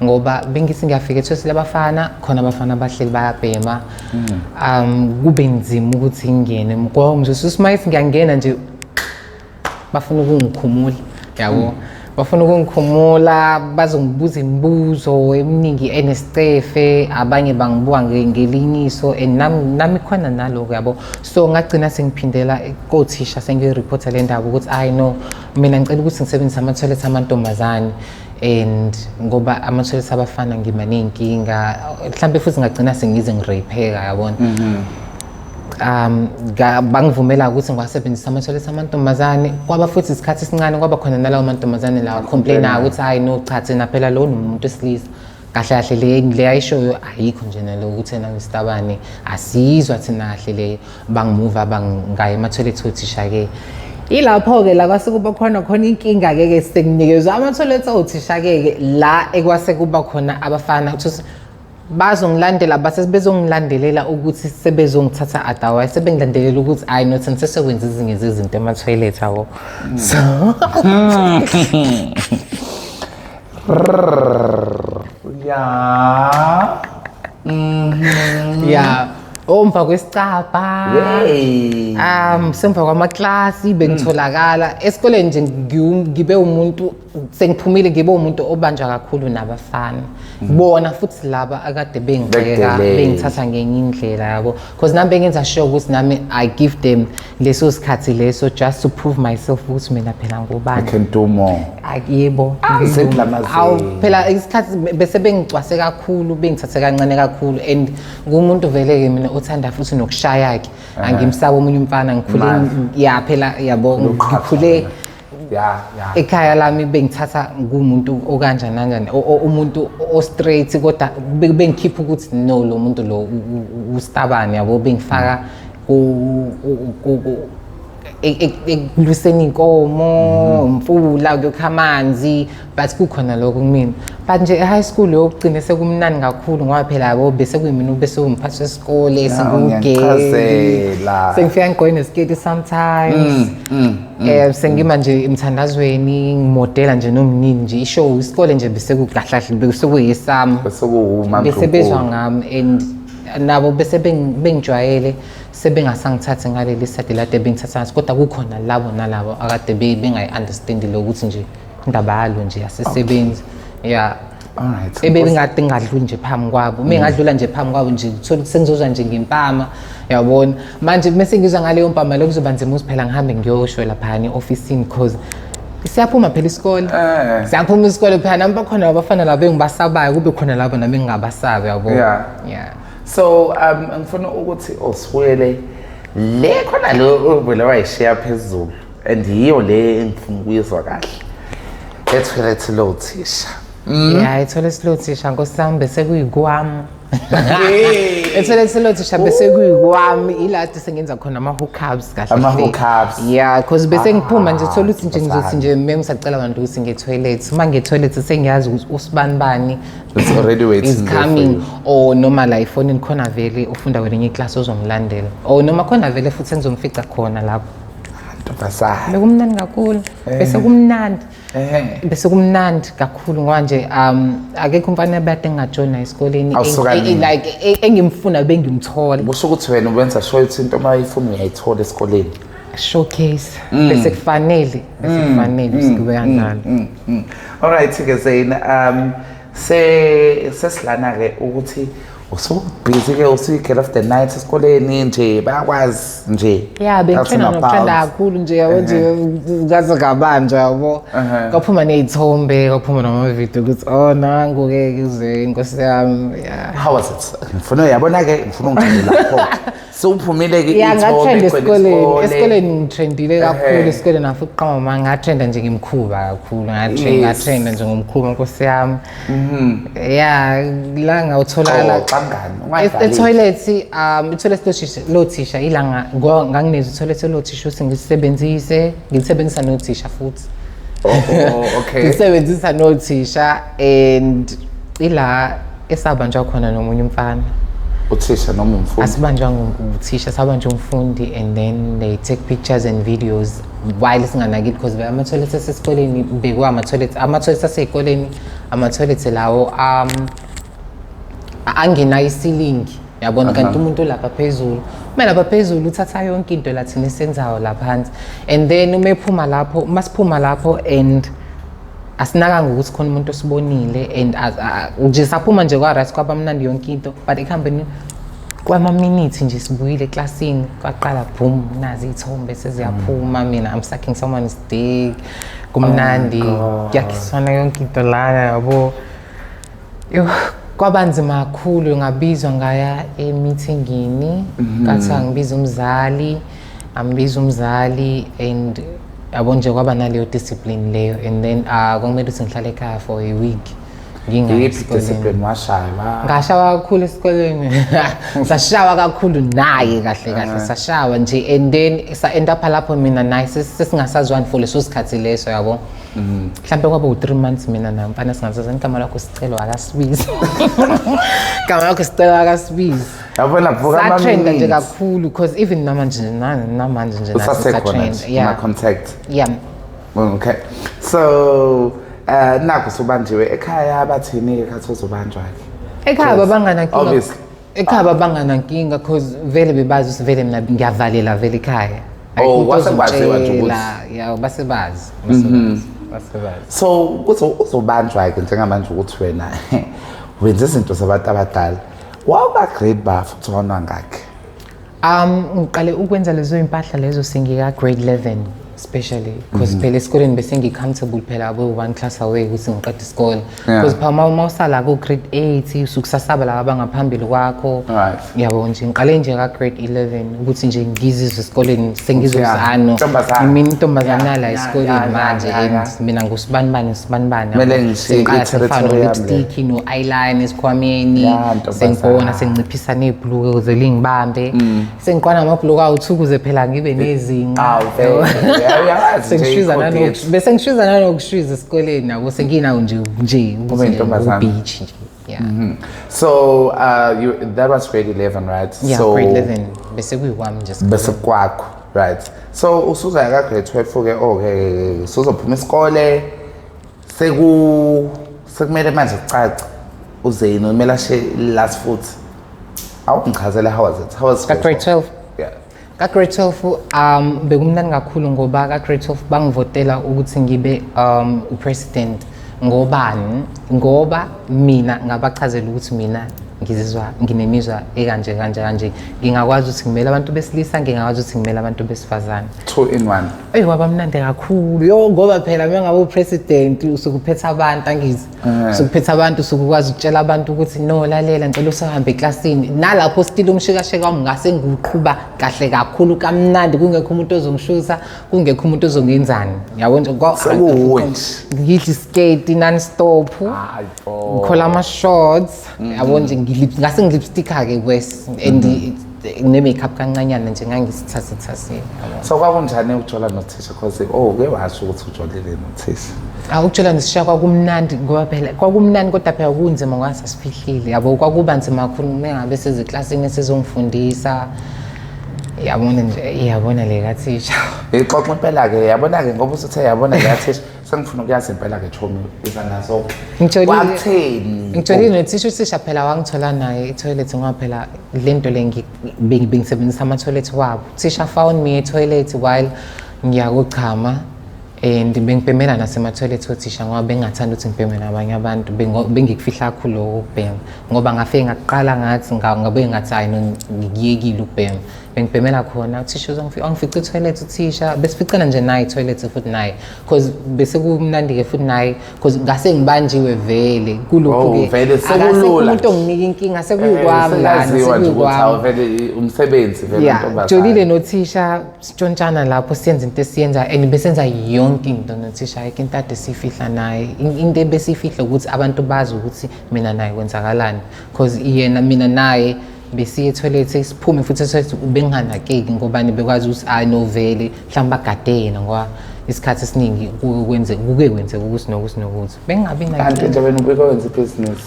ngoba bengithi ngiyafika etoilet labafana, khona abafana bahleli bayabhema, kube nzima ukuthi ngingene, ngoba nje uma ngithi ngiyangena nje bafuna ukungikhumula, yabo, bafuna ukungikhumula, bazongibuza imibuzo eminingi enesicefe, abanye bangibuka ngelinye iso, and nami khona naloko, yabo. So ngagcina sengiphindela kothisha, sengiyoreporta le ndaba ukuthi ayi no, mina ngicela ukuthi ngisebenzise ama-toilet amantombazane, and ngoba ama-toilet abafana ngiba ney'nkinga, mhlampe futhi ngagcina sengize ngirapheka, yabona. Bangivumela ukuthi ngiwasebenzise ama-toilet amantombazane. Kwaba futhi isikhathi esincane, kwaba khona nalawo mantombazane lawa complain-ayo ukuthi hayi no, cha, thina phela lo nomuntu wesilisa kahle kahle, le ayishoyo ayikho nje, nalo ukuthi yena ngistabane asiyizwa thina kahle le. Bangimuva bangaya ema-toilet othisha-ke. Ilapho-ke la kwase kuba khona khona inkinga-ke ke, senginikezwe ama-toilet othisha-ke ke la ekwase kuba khona abafana, uthi bazongilandela, base bezongilandelela ukuthi sebezongithatha, otherwise sebengilandelela ukuthi hayi no, thina sesokwenza ezinye zezinto ema-toilet, yabo. So Yeah, omva kwesicabha. Hey. Semva kwamaklasi bengitholakala esikoleni nje, ngibe umuntu sengiphumile, ngibe umuntu obanjwa kakhulu nabafana, bona futhi laba akade bengigxeka, Bekudelele. Bengithatha ngenye indlela, yabo, because nami bengenza sure ukuthi nami I give them leso sikhathi leso just to prove myself ukuthi mina phela I ngubani. Can do more. Yebo. Ziphi la mazinga? Awu phela isikhathi bese bengicwase kakhulu, bengithathe kancane kakhulu, and ngumuntu vele-ke mina othanda futhi nokushaya-ke, angimsaba omunye umfana, ngikhule Mandla. Ya phela, yabo, ngikhule ekhaya lami bengithatha ngumuntu okanjani kanjani, umuntu o-straight, kodwa bengikhipha ukuthi no, lo muntu lo ustabane, yabo, bengifaka Ekuluseni inkomo, umfula, kuyokha amanzi, but kukhona lokho kumina. But nje e-high school yokugcina sekumnandi kakhulu, ngoba phela yabo bese kuyimina bese umphathi wesikole. Ngiyakuchazela. Sengifika ngigqoke nesiketi sometimes, sengima nje emthandazweni, ngimodela nje nomnini nje ishow isikole nje bese kukahle, bese kuyisami. Bese kuwuma. Bese bezwa ngami and nabo bese bengijwayele, sebengasangithathi ngaleli side lade bengithatha ngaso, kodwa kukhona labo nalabo akade bengayi-understandi lokuthi nje indaba yalo nje asisebenzi, ya. Alright. Ebengade ngingadluli nje phambi kwabo, uma ngadlula nje phambi kwabo nje, uthola ukuthi sengizozwa nje ngempama, yabona. Manje mase ngizwa ngaleyo mpama leyo, kuzoba nzima ukuthi phela ngihambe ngiyosho laphayana e-ofisini, cause siyaphuma phela isikole. Siyaphuma isikole phela, nami bakhona abafana labo engibasabayo, kube khona labo nami engingabasabi, yabo. Yeah. So ngifuna ukuthi usibuyele le khona lo uvele wayishiya phezulu, and yiyo le engifuna ukuyizwa kahle. Etoilet lo thisha. Yeah, etoilet lo thisha, nkosi yami, bese kuyikwami. Etoilet lo thisha bese kuyikwami, ilade sengenza khona ama-hookups kahle. Ama-hookups. Yeah, cause bese ngiphuma nje, thola ukuthi nje ngizothi Ntombazane. nje mem ngisacela abantu ukuthi nge-toilet, uma nge-toilet sengiyazi ukuthi usibani bani It's already waiting is there for coming, you. Or noma la efonini khona vele ufunda kwelinye iklasi ozongilandela, or noma khona vele futhi engizomfica khona lapho. Ntombazane. Bekumnandi kakhulu, bese kumnandi. Bese kumnandi kakhulu ngoba nje akekho umfana ebade engajoyina esikoleni. Awusuka nini? Like engimfuna bengimthola. Kusho ukuthi wena ubenza sure ukuthi into uma uyifuna uyayithola esikoleni. Showcase, bese kufanele kube kanjalo. Alright ke Zain, se sesilana ke ukuthi usu-busy ke, usuyi-girl of the night esikoleni nje, bayakwazi nje. Ya, bengitrenda nokutrenda kakhulu nje, yabo nje, ngaze ngabanjwa, yabo. Kwaphuma ney'thombe, kwaphuma namavidiyo ukuthi oh, nangu-ke kuze, inkosi yami, ya. How was it? Ngifuna, uyabona ke, ngifuna ungixele lapho. Sewuphumile ke. Ya, iy'thombe, ngatrenda igcwele esikoleni. isikole. Esikoleni ngitrendile kakhulu. Esikoleni afike uqamba, ngatrenda nje ngimkhuba kakhulu, ngatrenda. Ngatrenda nje ngomkhuba, nkosi yami, ya, la ngawutholakala. Xoxa mngani, ungadlaleli. Etoilet, itoilet lothisha, ilanga nganginezwa itoilet lothisha ukuthi ngisebenzise, ngilisebenzisa nothisha futhi. Oh, okay. Ngisebenzisa nothisha and ila esabanjwa khona nomunye umfana. Uthisha noma umfundi? Asibanjwa uthisha, sabanjwa umfundi, and then they take pictures and videos while singanakile, because ama-toilet asesikoleni bekuwa ama-toilet, ama-toilet asey'koleni, ama-toilet lawo angenayo isilingi, yabona, kanti umuntu lapha phezulu, uma lapha phezulu uthatha yonke into la thina esenzayo laphansi, and then uma ephuma lapho, uma siphuma lapho and asinakanga ukuthi khona umuntu osibonile, and nje saphuma nje kwa-right, kwaba mnandi yonke into, but ekuhambeni kwamaminithi nje sibuyile eklasini, kwaqala boom, nazi iy'thombe seziyaphuma, mina I'm sucking someone's dick, kumnandi, kuyakhiswana yonke into lana, yabo. Yo, kwaba nzima kakhulu, ngabizwa ngaya e-meetingini, kathiwa ngibiza umzali, ambiza umzali, and yabo nje kwaba naleyo discipline leyo, and then kwakumele ukuthi ngihlale ekhaya for a week, ngingayi Iyiphi esikoleni. discipline? Washaywa? Ngashawa kakhulu esikoleni, sashawa kakhulu naye, kahle kahle sashawa nje, and then sa-end up lapho mina naye sesingasazwani for leso sikhathi leso, yabo. Mhlawumbe kwaba u-3 months mina namfana singasazwani. Igama lakho Sicelo akasibizi, igama lakho Sicelo akasibizi. Yabona, vuka. Satrenda nje ama-minutes. Kakhulu, because even namanje, namanje nje nathi Usasekhona sisatrend. nje Yeah. ama-contact? Yeah. Okay, so nakho usubanjiwe ekhaya, bathini-ke khathi uzobanjwa-ke? Ekhaya babanganankinga. Obviously. Ekhaya babanganankinga, cause vele bebazi ukuthi vele mina ngiyavalela vele ekhaya. Oh, Ayikho umuntu kwase kwaziwa nje ukuthi- ozongitshela. Ya, basebazi, basebazi, basebazi. So uzobanjwa-ke njengamanje ukuthi wena wenza izinto zabantu abadala. Wawuka-grade ba futhi wawunangakhi? Ngiqale ukwenza lezo impahla lezo sengika grade 11. Especially because phela esikoleni bese ngi-comfortable phela abo one class away ukuthi ngiqede isikole. Yeah. Because phela uma usala ku-grade 8 usuke usasaba laba abangaphambili kwakho. Right. Yabo nje ngiqale nje ka-grade 11 ukuthi nje ngizizwe esikoleni sengizozano. Intombazane. Mina intombazane Yeah, la yeah, esikoleni manje yeah, and yeah. mina ngusibanibani sibanibani. Kumele ngishiye i-territory yami le. lipstick no-eyeliner esikhwameni. Yeah, ntombazane. Sengibona senginciphisa nebhuluku ukuze lingibambe. Sengiqwana amabhuluku awu-two ukuze phela ngibe nezinqa. Awu, vele. Yeah, uyawazi nje Sengishwiza ikhodi yethu. bese ngishwiza nanokushwiza esikoleni yabo senginawo nje nje Ube ukuthi nje yintombazane. ngu-bitch nje. Yeah. So you that was grade 11, right? Yeah, So grade 11 bese kuyikwami nje esikoleni. Bese kwakho, right? So usuza ka grade 12 ke, okay, usuzophuma isikole, sekumele manje kucace uzeni kumele ashe last foot. Awungichazele, how was it? How was Ka grade 12? Yeah. Ka grade 12 bekumnandi kakhulu ngoba ka grade 12 bangivotela ukuthi ngibe upresident. Ngobani? Ngoba mina ngabachazela ukuthi mina ngizizwa nginemizwa ekanje kanje kanje, ngingakwazi ukuthi ngimele abantu besilisa, ngingakwazi ukuthi ngimele abantu besifazane. Two in one. Eyi, waba mnandi kakhulu yo, ngoba phela uma ngabe upresident usuke uphethe abantu, angizi usuke uphethe abantu, usuke ukwazi ukutshela abantu ukuthi no, lalela, ngicela usahambe eklasini, nalapho still umshikashika wami ngase ngiwuqhuba kahle kakhulu kamnandi, kungekho umuntu ozongishutha, kungekho umuntu ozongenzani, yabo nje. Sekuwuwe nje. Ngidla isketi non-stop, Hayi bo. ngikhola ama-shorts, yabo nje, ngase ngilipsticka-ke wes and ne-makeup kancanyana nje ngangisithasithasile, yabo. So kwakunjani ukujola nothisha? Cause oh, uke washo ukuthi ujolile nothisha. Ah, ukujola nesisha kwakumnandi ngoba phela kwakumnandi, kodwa phela kunzima ngoba sasifihlile, yabo. Kwakuba nzima kakhulu uma ngabe sezeklasini esezongifundisa, yabona nje, yabona le kathisha. Ixoxa impela-ke, yabona-ke, ngoba usuthe yabona le kathisha, sengifuna ukuyazi impela-ke, chomi, iza nazo. Kwakutheni? Ngijolile nothisha. Uthisha phela wangithola naye etoilet, ngoba phela le nto le bengisebenzisa ama-toilet wabo. Uthisha found me etoilet while ngiyakuchama and bengibhemela nasema-toilet othisha ngoba bengingathanda ukuthi ngibheme nabanye abantu. Bengikufihla kakhulu lokho ukubhema ngoba ngafike ngaqala ngathi ngabe ngathi hayi no, ngikuyekile ukubhema, bengibhemela khona. Uthisha wangifica etoilet, uthisha besificana nje naye etoilet futhi naye cause bese kumnandi-ke futhi naye cause ngase ngibanjiwe vele kulokhu-ke. Oh, vele sekulula Akasekho umuntu nje. onginika inkinga, sekuyikwami lana. Sekaziwa nje ukuthi Sekuyikwami. awu vele umsebenzi vele Yeah, intombazane. jolile nothisha, sitshontshana lapho, siyenza into esiyenza and besenza yonke into nothisha, ayikho into ade siyifihla naye. Into ebesiyifihla ukuthi abantu bazi ukuthi mina naye kwenzakalani, cause yena mina naye besiye etoilet, siphume futhi etoilet, benginganakeki ngobani, bekwazi ukuthi hayi no, vele mhlawumbe bagade yena ngoba isikhathi esiningi kuke kwenzeka ukuthi nokuthi nokuthi bengingabi Kanti nayo nje wena ubuke wenza ibhizinisi.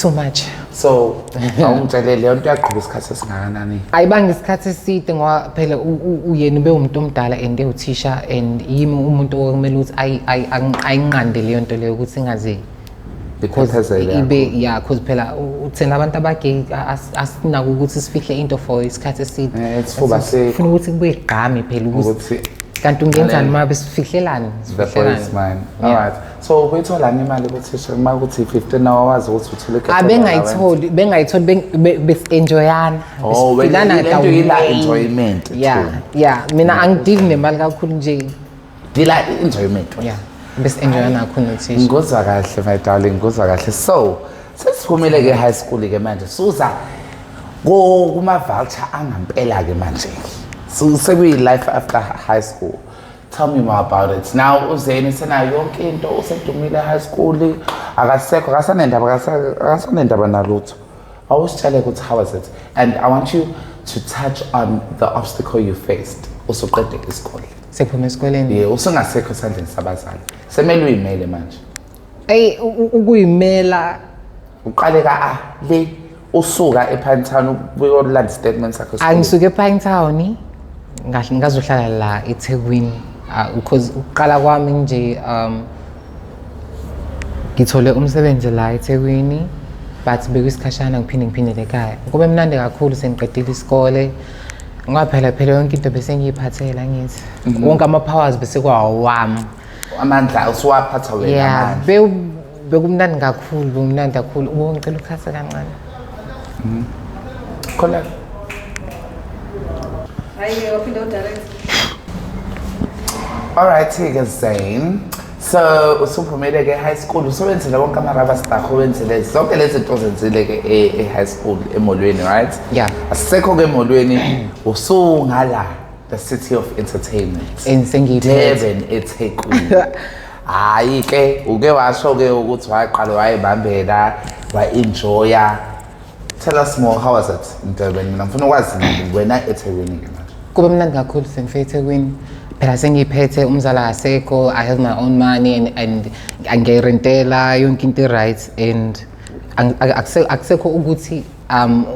Too much. So awungitshelele, leyo nto yaqhuba isikhathi esingakanani? Ayibanga isikhathi eside ngoba phela uyena ube umuntu omdala and ewuthisha and yimi umuntu okumele ukuthi ayinqande leyo nto leyo ukuthi ingaze Iphephezele. Ibe, yeah, cause phela thina abantu abagay asinako ukuthi sifihle into for isikhathi eside. Isifuba sikho. Funa ukuthi kubuye gqame phela ukuthi Ukuthi kanti ungenzani uma besifihlelani? The boy is mine. Yeah. Alright, so uyitholani imali kuthisha uma kuthi 15 nawe wazi ukuthi uthole Ah, bengayitholi, bengayitholi, besi-enjoyana. Oh, wena Besiphilana le nto yila kaway. enjoyment Yeah. too. Yeah, mina angidili nemali kakhulu nje. Dila enjoyment. Yeah, besi-enjoyana kakhulu nothisha. Ngikuzwa kahle, my darling, ngikuzwa kahle. So sesiphumile ke high school ke manje, suza kuma vulture angampela ke manje. So sekuyi life after high school. Tell me more about it now. Uzeni senayo yonke into, usedumile high school, akasekho, akasanendaba, akasanendaba nalutho. Awusitshele ukuthi how was it, and I want you to touch on the obstacle you faced usuqede isikole. Sekuphuma esikoleni? Yeah, usungasekho esandleni sabazali, semele uyimele manje. Eyi, ukuyimela. Uqale ka A le, usuka ePinetown uyolanda statement sakho esikoleni. Angisuke ePinetown ngazohlala la eThekwini. Ah, because ukuqala kwami nje ngithole umsebenzi la eThekwini, but bekuyisikhashana, ngiphinde ngiphindele ekhaya. Kube mnandi kakhulu sengiqedile isikole ngoba phela phela yonke into bese ngiyiphathela, ngithi wonke ama-powers bese kwawami. Amandla usuwaphatha wena Yeah. amandla. Bekumnandi kakhulu, bekumnandi kakhulu. Ubo ngicela ukhathe kancane. Khona. Hayi-ke waphinde udirect. Alright-ke Zain. So usuphumele-ke high school, usebenzile wonke ama-rubber star, wenzile zonke lezi zinto ozenzile-ke e-high school emolweni, right? Yeah. Asisekho-ke emolweni, usungala the city of entertainment. And sengiyiphethe. Durban, eThekwini. Hayi ke, uke washo-ke ukuthi waqala wayibambela, wa-enjoya. Tell us more, how was it in Durban? Mina ngifuna ukwazi wena eThekwini-ke manje. Kube mnandi kakhulu sengifike eThekwini. Phela sengiyiphethe, umzala akasekho, I have my own money and ngiyayirentela yonke into i-right and akusekho ukuthi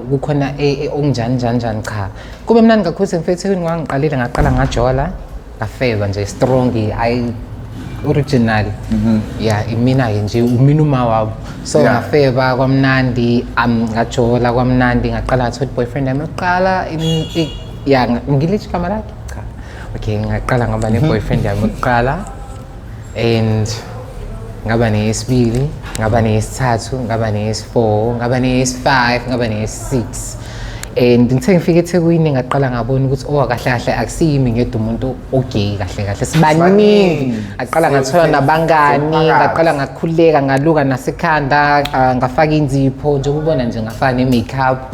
kukhona okunjani njani njani, cha. Kube mnandi kakhulu sengifike eThekwini, ngangiqalile ngaqala ngajola, ngafeba nje strong, I original. Yeah, imina-ke nje umina uma wabo. So ngafeba kwamnandi, ngajola kwamnandi, ngaqala ngathola i-boyfriend yami yokuqala, yeah, ngilithi igama lakhe? Cha. Okay, ngaqala ngaba ne-boyfriend yami yokuqala and ngaba neyesibili, ngaba neyesithathu, ngaba neyesi-4, ngaba neyesi-5, ngaba neyesi-6. And ngithe ngifike eThekwini ngaqala ngabona ukuthi oh, kahle kahle akusiyimi ngedwa umuntu o-gay, kahle kahle sibaningi. Sibaningi. Ngaqala ngathola nabangani, Siwumphakathi. Ngaqala ngakhuleka, ngaluka nasekhanda, ngafaka inzipho nje ukubona nje, ngafaka ne-makeup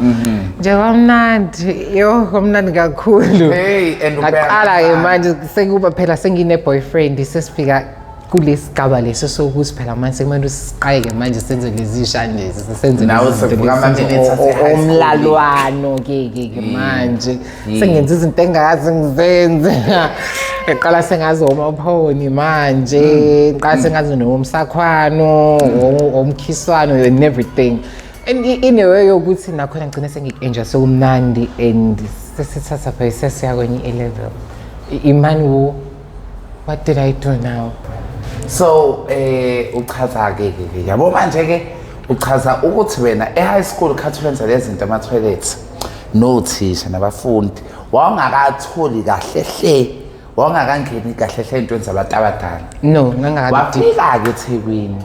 nje, kwamnandi yo, kwamnandi kakhulu. Hey, and ubheka Ngaqala-ke ngaphandle. Manje sekuba phela sengine-boyfriend, sesifika kulesi sigaba leso sokuthi phela manje sekumele siqale-ke manje senze lezi shani lezi, senze Nawe lezi zinto sekuvuka lezi, senze ama-minutes ase-high school. omlalwano ke manje sengenza izinto engakaze ngizenze. Ngaqala sengazi omaphoni manje, ngiqala sengazi nomsakhwano, omkhiswano and everything, and in a way yokuthi nakhona ngigcine sengiku-enjoy, sekumnandi and sesithatha phela sesiya kwenye i-level. Imani wo, what did I do now? So uchaza ke ke yabo manje ke, uchaza ukuthi wena e-high school khathi wenza lezi zinto ama-toilet nothisha nabafundi, wawungakatholi kahle hle, wawungakangeni kahle hle ey'ntweni zabantu abadala. No, ngangakabi deep. Wafika-ke eThekwini,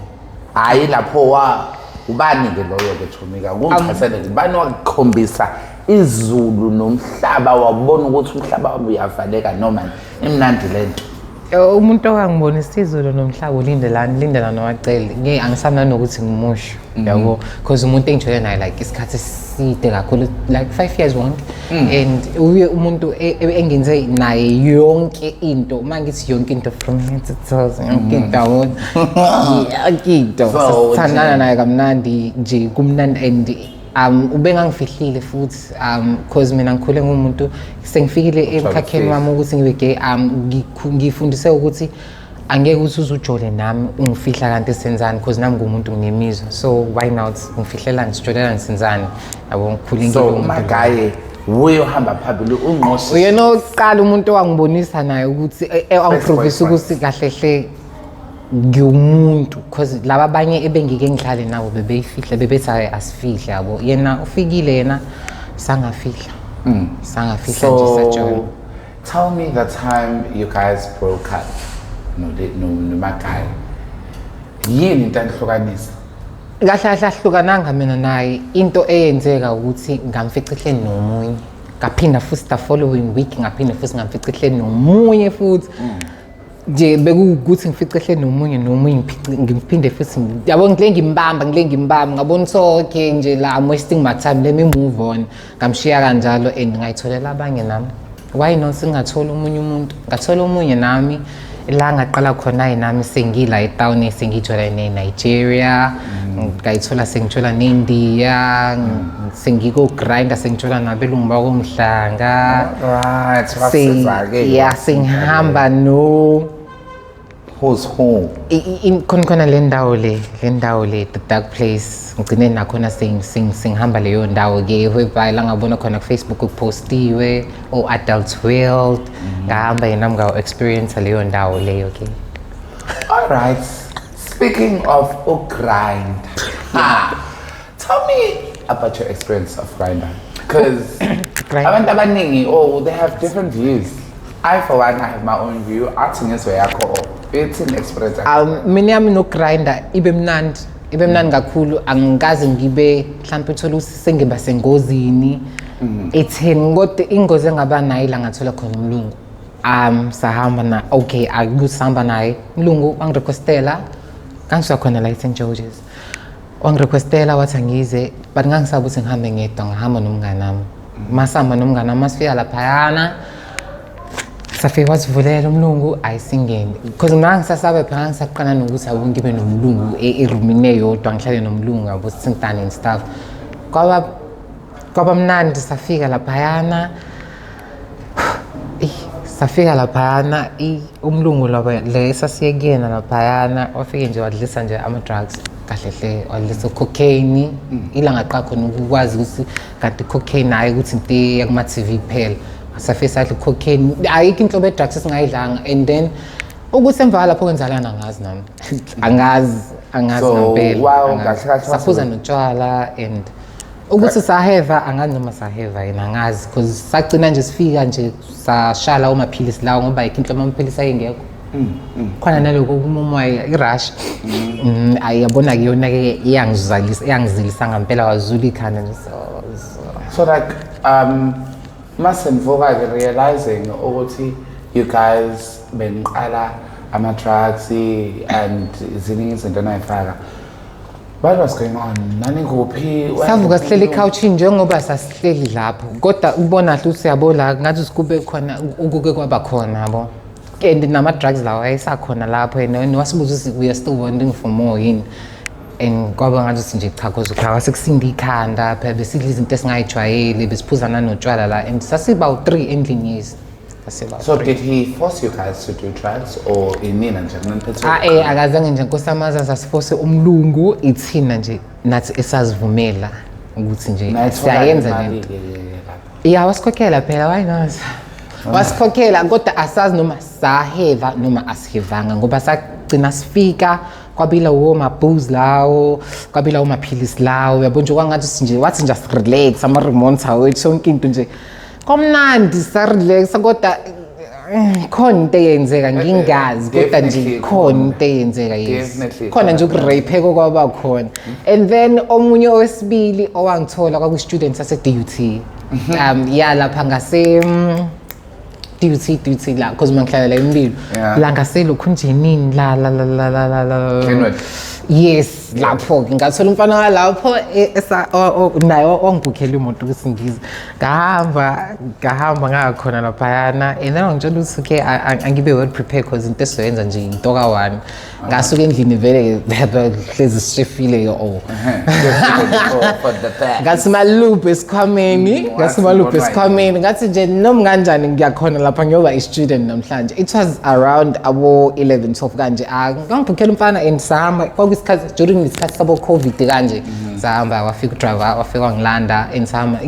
hhayi lapho wa ubani-ke loyo-ke Thomika, kungichazele, ubani wakukhombisa izulu nomhlaba, wabona ukuthi umhlaba wami uyavaleka noma imnandi le nto? Umuntu owangibonisa izulu nomhlaba uLindelani, Lindelani wacele ngeke angisabi nanokuthi ngimusho, yabo, because umuntu engijwayele naye like isikhathi eside kakhulu, like 5 years wonke, and uye umuntu engenze naye yonke into, uma ngithi yonke into, from head to toes, yonke into, yabona, yonke into. So, Sithandana nje- naye kamnandi nje, kumnandi, and ubengangifihlile futhi, cause mina ngikhule ngumuntu sengifikile emkhakheni ufihla. wami ukuthi ngibe gay, ngifundise ukuthi angeke ukuthi uzujole nami ungifihla kanti senzani, cause nami ngumuntu, nginemizwa, so why not ngifihlelani, sijolelani, senzani, yabo, ngikhule So ngibe umuntu. umagaye wuye ohamba phambili ungqoshe. Uyena oqala umuntu owangibonisa naye ukuthi wangi-provisa boyfriend. ukuthi kahle hle ngiwumuntu, cause laba abanye ebengike ngihlale nabo bebeyifihla, bebethi hhayi, asifihle, yabo. Yena ufikile, yena sangafihla, sangafihla nje, sajola. So tell me the time you guys broke up no no nomagaye, yini into anihlukanisa? Kahle kahle ahlukananga mina naye. Into eyenzeka ukuthi ngamfica ehleli nomunye, ngaphinda futhi the following week ngaphinda futhi ngamfica ehleli nomunye futhi nje, bekuwukuthi ngifice ehleli nomunye nomunye, ngiphinde futhi, yabo, ngile ngimbamba, ngile ngimbamba, ngabona ukuthi okay nje la I'm wasting my time, let me move on. Ngamshiya kanjalo and ngayitholela abanye nami. Why not singathola omunye umuntu? Ngathola omunye nami la ngaqala khona nami sengila etawuni, sengithola ne-Nigeria, ngayithola sengithola neNdiya, sengiko-Grindr, sengithola nabelungu bakomhlanga. Right, wasiza-ke. Ya, sengihamba no Who's who? Khona khona le ndawo le the dark place, ngigcine nakhona sengihamba leyo ndawo ke, whereby la ngabona khona ku-Facebook kuphostiwe o-adult world, ngahamba yena ngawu-experience leyo ndawo leyo ke. All right. Speaking of Grindr, ha, tell me about your experience of Grindr. Because Grindr. abantu abaningi, oh, they have different views. I, for one, I have my own view. Athi ngizwe yakho, oh, ithini experience yakho? Mina yami no-Grindr ibe mnandi, ibe mnandi kakhulu. Angikaze ngibe mhlawumpe uthole ukuthi sengiba sengozini etheni, kodwa ingozi engaba nayo ila ngathola khona umlungu. Sahamba na, okay, akusihamba naye umlungu. Wangirequestela, ngangisuka khona la e-St George's. Wangirequestela wathi angize, but ngangisaba ukuthi ngihambe ngedwa. Ngahamba nomngane wami. Masihamba nomngane wami, masifika laphayana, safika wasivulela umlungu, ayisingene, because mina ngisasaba phela. Ngisaqala nokuthi abo ngibe nomlungu erumini eyodwa, ngihlale nomlungu, yabo, sithintane and stuff. Kwaba mnandi. Safika laphayana. Safika laphayana, umlungu laba le esasiye kuyena laphayana wafike nje wadlisa nje ama-drugs kahle hle, wadlisa cocaine. Ilanga qa khona ukwazi ukuthi kanti cocaine, hhayi ukuthi into yakuma-TV kuphela. Safike sadla cocaine, ayikho inhlobo ye-drugs esingayidlanga. And then ukuthi emva lapho kwenzakalani angazi nami, angazi, angazi. So, Ngampela wow, angazi. kahle kahle Saphuza notshwala and ukuthi saheva angazi noma saheva yena angazi, because sagcina nje sifika nje sashala omaphilisi lawo, ngoba ayikho inhlobo amaphilisi ayengekho khona naloko kumomoya i-rush. Ayabona-ke yona-ke iyangizalisa, iyangizilisa ngampela, wazula ikhanda nje, so. So like mase nivuka-ke realizing ukuthi you guys beniqala ama-drugs and ziningi izinto enayifaka, what was going on? Nanikuphi? Savuka sihleli ekhawuchini njengoba sasihleli lapho, kodwa ukubona kahle ukuthi yabo la ngathi kube khona ukuke kwaba khona, yabo, and nama-drugs lawo ayesakhona lapho. And wasibuza ukuthi we are still wanting for more yini, and kwaba ngathi nje cha, cause cha wasekusinda ikhanda phela. Besidla izinto esingayijwayeli, besiphuza nanotshwala la, and sasiba u-three endlini, yes, sasiba So u-three. Did he force you guys to do drugs or inina nje kunaniphethe? Ah, akazange nje, nkosi amazi, asifose umlungu. Ithina nje nathi esazivumela ukuthi nje siyayenza lento. Ya, wasikhokhela phela, why not? Wasikhokhela, kodwa asazi noma saheva noma asihevanga, ngoba sagcina sifika kwabila wo mabooze lawo, kwabila maphilisi lawo, yabo nje, kwangathi nje wathi nje asirelax, ama-remonta wethu, yonke into nje komnandi, sarelaxa, kodwa khona into eyenzeka ngingazi, kodwa nje Definitely. khona into eyenzeka, yes. Definitely. Khona nje ukureypheka kwaba khona. And then omunye owesibili owangithola kwakuyi-student sase-DUT, ya, lapha ngase DUT, DUT la, cause uma ngihlala la eMbilo. La ngaselokhunjenini la la la la la la la. Kenwood. Yes, lapho-ke ngathola umfana walapho, naye wangibhukhela imoto ukuthi ngize. Ngahamba, ngahamba ngakhona laphayana, and then wangitshela ukuthi okay, angibe well prepared cause into esizoyenza nje into ka-one. Ngasuka endlini vele hlezi sishefile oh. For the back. Ngathi maluphi esikhwameni, ngathi wathi maluphi kodwa esikhwameni, ngathi nje noma kanjani ngiyakhona lapha, ngiyoba i-student namhlanje. It was around abo 11 12 kanje. Ah, ngangibhukhela umfana and sahamba. Kwakuyisikhathi during isikhathi sabo COVID kanje. Sahamba, wafika udriver, wafika wangilanda and sahamba.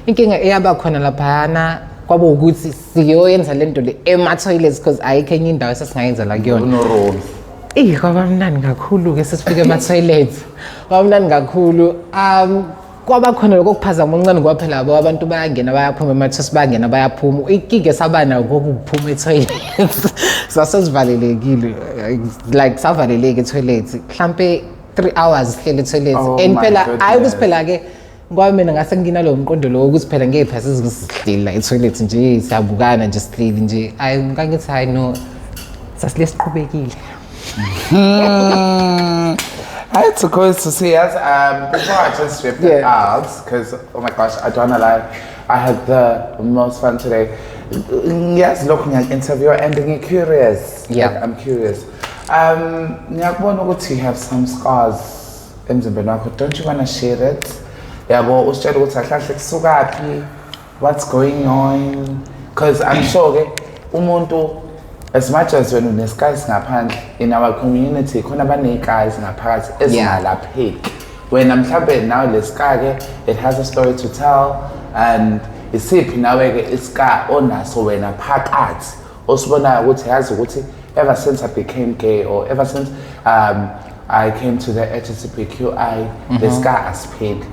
Inkinga eyaba khona laphayana kwaba ukuthi siyoyenza lento le ema-toilets, because ayikho enye indawo esasingayenza la kuyona. Uno-rooms. Eyi, kwaba mnandi kakhulu-ke sesifike ema-toilet, kwaba mnandi kakhulu. Kwaba khona lokho kuphazama okuncane, ngoba phela yabo abantu bayangena bayaphuma ema-toilet, bayangena bayaphuma. Inkinga esaba nayo kokuphuma e-toilet, sasesivalelekile, like savaleleke e-toilet mhlampe 3 hours sihleli e-toilet. Oh And my phela hhayi ukuthi goodness. phela-ke ngoba mina ngase nginalowo mqondo lowo ukuthi phela ngeke phela sizihleli la e-toilet nje, siyabukana nje, sihleli nje. Hayi, ngangithi hayi no, sasile siqhubekile. I had to go to see us. Before I just rip it out, because oh my gosh, I don't wanna lie, I had the most fun today. Yes, look, interview and I'm curious. Like, I'm curious. Ngiyakubona ukuthi you have some scars emzimbeni wakho. Don't you wanna share it? Yabo, usitshele ukuthi ahlahle kusukaphi, what's going on? Because I'm sure ke umuntu, as much as wena unescars ngaphandle, in our community khona abaney'scars ngaphakathi ezingalapheki. Wena mhlambe nawe le scar ke, it has a story to tell. And isiphi nawe ke iscar onaso wena phakathi osibonayo ukuthi yazi ukuthi ever since I became gay or ever since I came to the LGBTQI, le scar asipheli?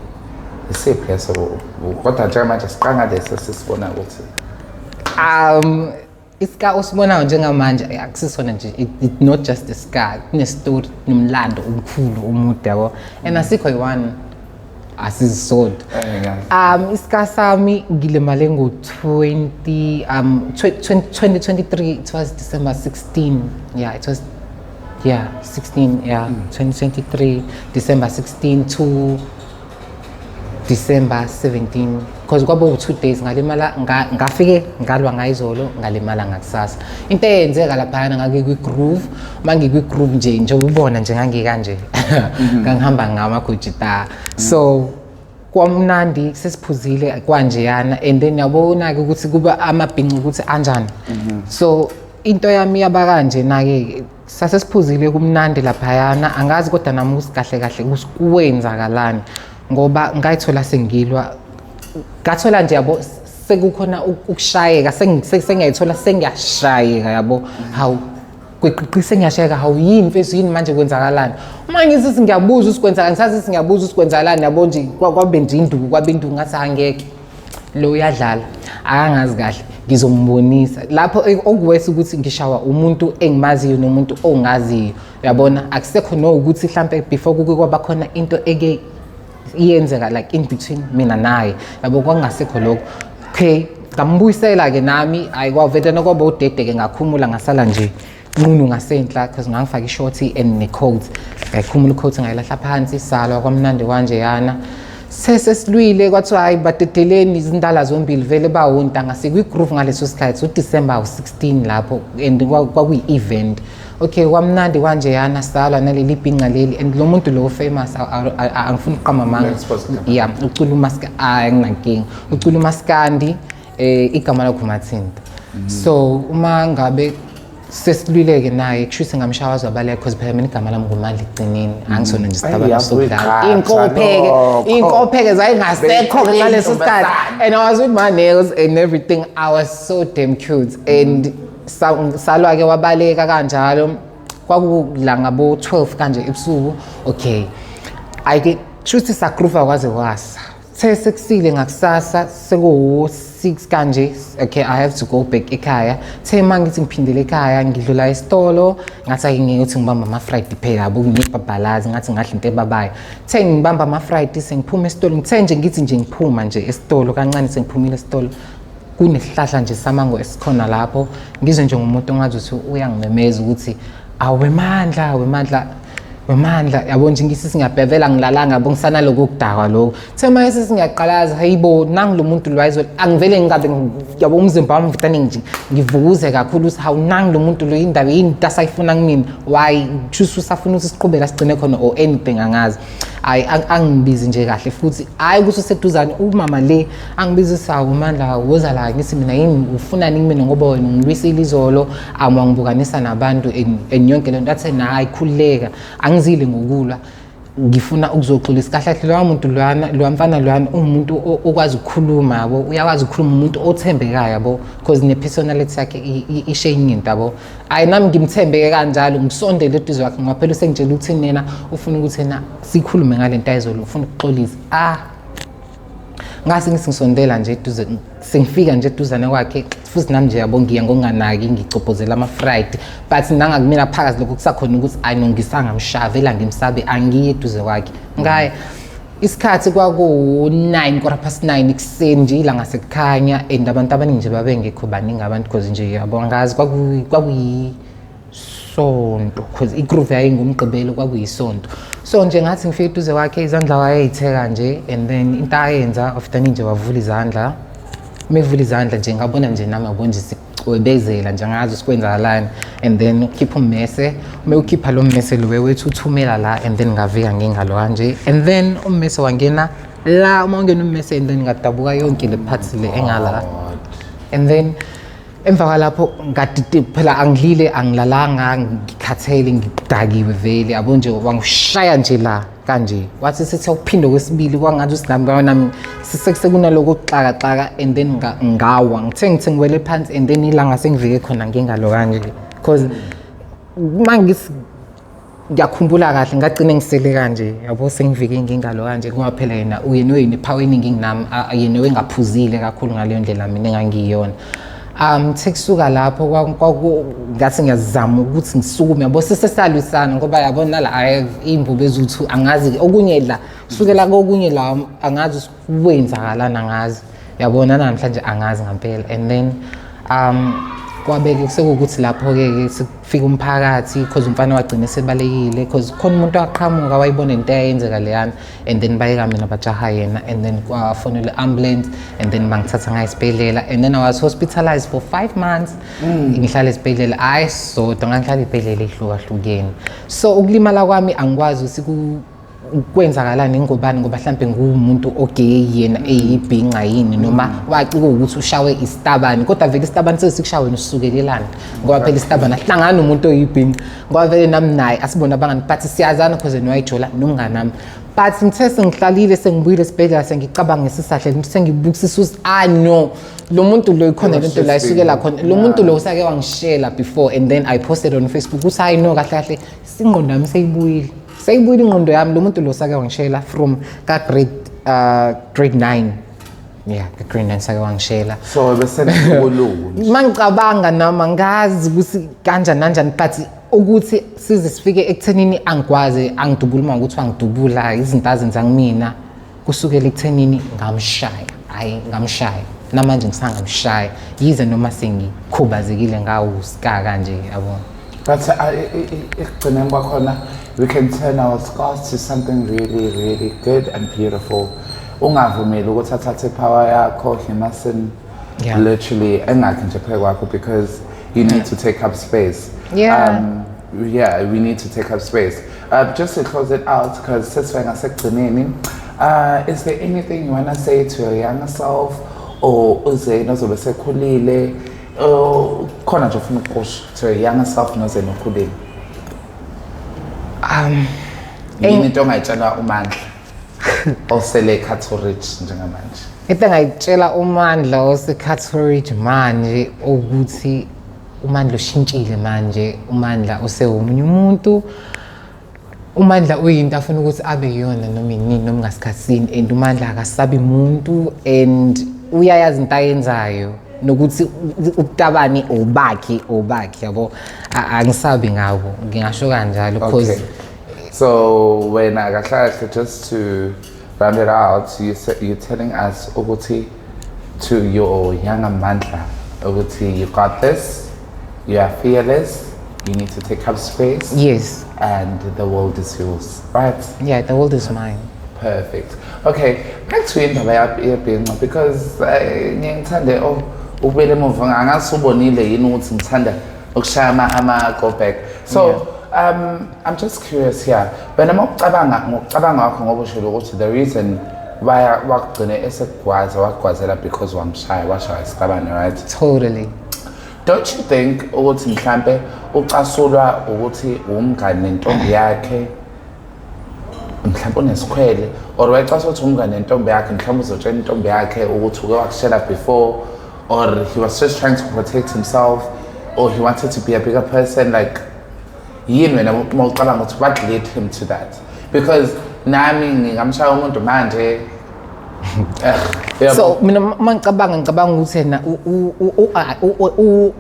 Isiphi leso? Kodwa njengamanje siqala ngalesi sisibona ukuthi Iscar osibonayo njengamanje, akusisona nje, it not just a scar, kunestory nomlando omkhulu omude, yabo, and asikho yi-one. Asizisodwa. Isika sami ngilimale ngo-20 2023. It was December 16. Yeah, it was, yeah, 16, yeah. 2023 December 16 to December 17, because kwaba u-2 days ngalimala. Ngafike ngalwa ngayizolo, ngalimala ngakusasa. Into eyenzeka laphayana, ngangikwi-groove. Uma ngikwi-groove nje, njengoba ubona nje, ngangikanje, ngangihamba ngamagujita. So kwamnandi, sesiphuzile kwanjeyana, and then yabona-ke ukuthi kuba amabhinci ukuthi anjani. So into yami yaba kanje na-ke, sasesiphuzile kumnandi laphayana, angazi kodwa nami ukuthi kahle kahle kwenzakalani, ngoba ngayithola sengilwa, ngathola nje, yabo, sekukhona ukushayeka, sengiyayithola sengiyashayeka, yabo. Hawu, kwiqiqi, sengiyashayeka. Hawu, yini mfethu, yini manje, kwenzakalani? Uma ngithi ngiyabuza ukuthi kwenzakalani, ngisathi ngiyabuza ukuthi kwenzakalani, yabo nje, kwabe nje induku, kwabe induku. Ngathi angeke, lo uyadlala, akangazi kahle, ngizombonisa lapho. Okuwesi ukuthi ngishawa umuntu engimaziyo nomuntu ongaziyo, uyabona, akusekho nokuthi mhlampe before kuke kwaba khona into eke iyenzeka like in between mina naye, yabo, kwakungasekho lokho. Okay, ngambuyisela-ke nami, ayi, kwavele kwaba udede-ke, ngakhumula, ngasala nje nqunu ngasenhla, because ngangifake ishorti and ne-coat. Ngayikhumula i-coat, ngayilahla phansi. Salwa kwamnandi kwanjeyana, sesesilwile, kwathiwa hayi, badedeleni izindala zombili, vele bawontanga. Sikwi-groove ngaleso sikhathi, uDecember 16 lapho, and kwakuyi-event. Okay, kwamnandi kwanjeyana, salwa naleli bhinca leli, and lo muntu lo famous, angifuni ukuqamba amanga. Expose igama. Yeah, ucula umaska, anginankinga, ucula umaskandi, igama lakho uMathinta. So uma ngabe sesilwileke naye, kusho ukuthi ngamshaya waze wabaleka, because phela mina igama lami nguMandla ekugcineni, angisona nje isitabane Ayi, sokudlala. yakuyigqatha Iy'nkopheke, lokho. iy'nkopheke zayingasekho-ke ngaleso sikhathi, Beyintombazane. and I was with my nails and everything. I was so damn cute. And salwa-ke, wabaleka kanjalo, kwakula ngabo 12 kanje ebusuku. Okay, ayike, kusho ukuthi sagroova kwaze kwasa. Sekusile ngakusasa, sekuwu-6 kanje. Okay, I have to go back ekhaya. The uma ngithi ngiphindele ekhaya, ngidlula esitolo, ngathi ake ngeke ngibamba ama-fried phela, yabo, nginebhabhalazi, ngathi ngadla into ebabayo. The ngibamba ama-fried, sengiphuma esitolo, ngithe nje ngithi nje ngiphuma nje esitolo kancane, sengiphumile esitolo, kunesihlahla nje samango esikhona lapho, ngizwe nje ngumuntu ongathi ukuthi uyangimemeza ukuthi, "Awemandla, wemandla, wemandla," yabo nje. Ngithi singiyabhevela, ngilalanga, yabo, ngisanaloko kudakwa lokho. The manje sesingiyaqalaza, hayibo, nangu lo muntu lo ayizolo. Angivele ngingabe, yabo, umzimba wami mvutane nje, ngivukuze kakhulu ukuthi hawu, nangu lo muntu lo, indaba yini, into asayifuna kumina? Why choose, usafuna ukuthi siqhubeke sigcine khona or anything, angazi. Hayi, angibizi nje kahle futhi, hayi ukuthi useduzane umama le, angibizi ukuthi, "Hawu Mandla, woza la." Ngithi mina, "Yini, ufunani kumina? Ngoba wena ungilwisile izolo, wangibukanisa nabantu and yonke lento." Athi na, "Hayi, khululeka, angizile ngokulwa, ngifuna ukuzoxolisa." Kahle kahle lowa muntu loyana, lowa mfana loyana, uwumuntu okwazi ukukhuluma, yabo, uyakwazi ukukhuluma, umuntu othembekayo, yabo, because ne-personality yakhe ishe into, yabo. Hayi, nami ngimthembeke kanjalo, ngisondele eduze kwakhe, ngoba phela usengitshela ukuthi nena ufuna ukuthi yena sikhulume ngale nto ayizolo, ufuna ukuxolisa. Ah, ngase ngithi ngisondela nje eduze, sengifika nje eduzane kwakhe futhi nami nje, yabo, ngiya ngokunganaki, ngicobhozela ama-fried, but nangakumina phakathi lokho kusakhona ukuthi ayi no, ngisangamshaya vele, angimsabe, angiye eduze kwakhe. Ngaya isikhathi kwaku-9, 9:15 ekuseni nje, ilanga sekukhanya, and abantu abaningi nje babengekho baningi abantu, because nje, yabo, angazi, kwakuyisonto, because igroove yayingumgqibelo, kwakuyisonto. So nje ngathi ngifika eduze kwakhe, izandla wayeyitheka nje, and then into ayenza after nje, wavula izandla. Mevula izandla nje, ngabona nje nami, yabo nje, sicwebezela nje, angazi sikwenzakalani, and then ukhipha ummese. Uma ukhipha lo mmese lo wethu, uthumela la, and then ngavika ngengalo kanje, and then ummese wangena la. Uma ungena ummese, and then ngadabuka yonke le part le engala, and then emva kwalapho ngadidi phela, angidlile, angilalanga, ngikhathele, ngidakiwe vele, yabo nje. Wangishaya nje la kanje, wathi sithi ukuphinde kwesibili, kwangathi usinami nami sekunaloko kuxakaxaka, and then ngawa. Ngithe ngiwele phansi, and then ilanga sengivike khona ngengalo kanje, because uma ngithi ngiyakhumbula kahle, ngagcine ngisele kanje, yabo, sengivike ngengalo kanje, ngoba phela yena uyena oyinepower eningi kunami, yena wengaphuzile kakhulu ngaleyo ndlela mina engangiyona. Sekusuka lapho ngathi ngiyazama ukuthi ngisukume, yabo, sesesalwisana, ngoba yabo nala iy'mbobo eziwu-two, angazi okunye la. Kusukela kokunye la angazi kwenzakalani, angazi, yabona, namhlanje angazi ngampela. And then kwabeke sekuwukuthi lapho-ke ke sekufika umphakathi, cause umfana wagcina sebalekile, cause khona umuntu waqhamuka wayibona into eyayenzeka leyana, and then bayeka mina, bajaha yena, and then kwafonelwa i-ambulance, and then bangithatha ngaya esibhedlela, and then I was hospitalized for 5 months. Ngihlala esibhedlela, hhayi sodwa, ngangihlala ey'bhedlela ey'hlukahlukene. So ukulimala kwami angikwazi ukuthi kwenzakalani, ngobani, ngoba mhlampe nguwumuntu o-gay, yena eyibhinca yini, noma wacika ukuthi ushawe isitabane, kodwa vele isitabane sesikushawe wena usukelelani, ngoba phela isitabane ahlangani umuntu oyibhinca, ngoba vele nami naye asibona abangani, but siyazana cause yena wayijola nomngani wami. But ngithe sengihlalile, sengibuyile esibhedlela, sengicabanga ngesisahle, sengibukisisa ukuthi, ah no, lo muntu lo ikhona lento la isukela khona, lo muntu lo usake wangishela before. And then I posted on Facebook ukuthi, hayi no, kahle kahle ingqondo yami seyibuyile, seyibuyile ingqondo yami, lo muntu lo sake wangishela from ka grade grade 9, yeah, ka grade 9 sake wangishela. So bese kulungu. Mangicabanga nami angazi ukuthi kanjani kanjani, but ukuthi size sifike ekuthenini angikwazi angidubula, uma ukuthi wangidubula, izinto azenza kumina kusukela ekuthenini ngamshaya, hayi ngamshaya, namanje ngisangamshaya, yize noma sengikhubazekile ngawu-scar kanje, yabo. But ekugcineni kwakhona we can turn our scars to something really, really good and beautiful. Ungavumeli ukuthi athathe power yakho. He mustn't literally engakhi nje phezu kwakho, because you need to take up space. Yeah, we need to take up space. Just to close it out, because sesifike ngasekugcineni, is there anything you want to say to your younger self or uZane ozobe sekhulile, or khona nje ufuna ukusho to your younger self noZane okhulile? Yini into ongayitshela uMandla osele eCato Ridge njengamanje? Into engayitshela uMandla oseCato Ridge manje ukuthi uMandla ushintshile manje, uMandla usewumunye umuntu, uMandla uyinto afuna ukuthi abe yiyona noma inini noma ngasikhathini, and uMandla akasabi muntu and uyayazi into ayenzayo nokuthi ubutabani obakhe obakhe, yabo. Angisabi ngabo, ngingasho kanjalo, because Okay. So wena kahle kahle, just to round it out, you said you're telling us ukuthi to your younger Mandla ukuthi you got this, you are fearless, you need to take up space, and the world is yours, right? Yeah, the world is mine. Perfect. Okay, back to indaba yebhinca, because ngiye ngithande, oh, ukubuyela emuva, angazi ubonile yini ukuthi ngithanda ukushaya ama go back. So I'm just curious here. Wena mawucabanga, ngokucabanga kwakho, ngoba usho ukuthi the reason why wakugcine esekugwaza, wakugwazela because wamshaya, washaya isitabane, right? Totally. Don't you think ukuthi mhlambe ucasulwa ukuthi umngane nentombi yakhe, mhlawumbe unesikhwele, or wayecasa ukuthi umngane nentombi yakhe, mhlawumbe uzotshela intombi yakhe ukuthi uke wakushela before, or he was just trying to protect himself, or he wanted to be a bigger person? Like, yini wena uma ucabanga ukuthi what led him to that? Because nami ngingamshaya umuntu manje. Yabo. So mina uma ngicabanga, ngicabanga ukuthi yena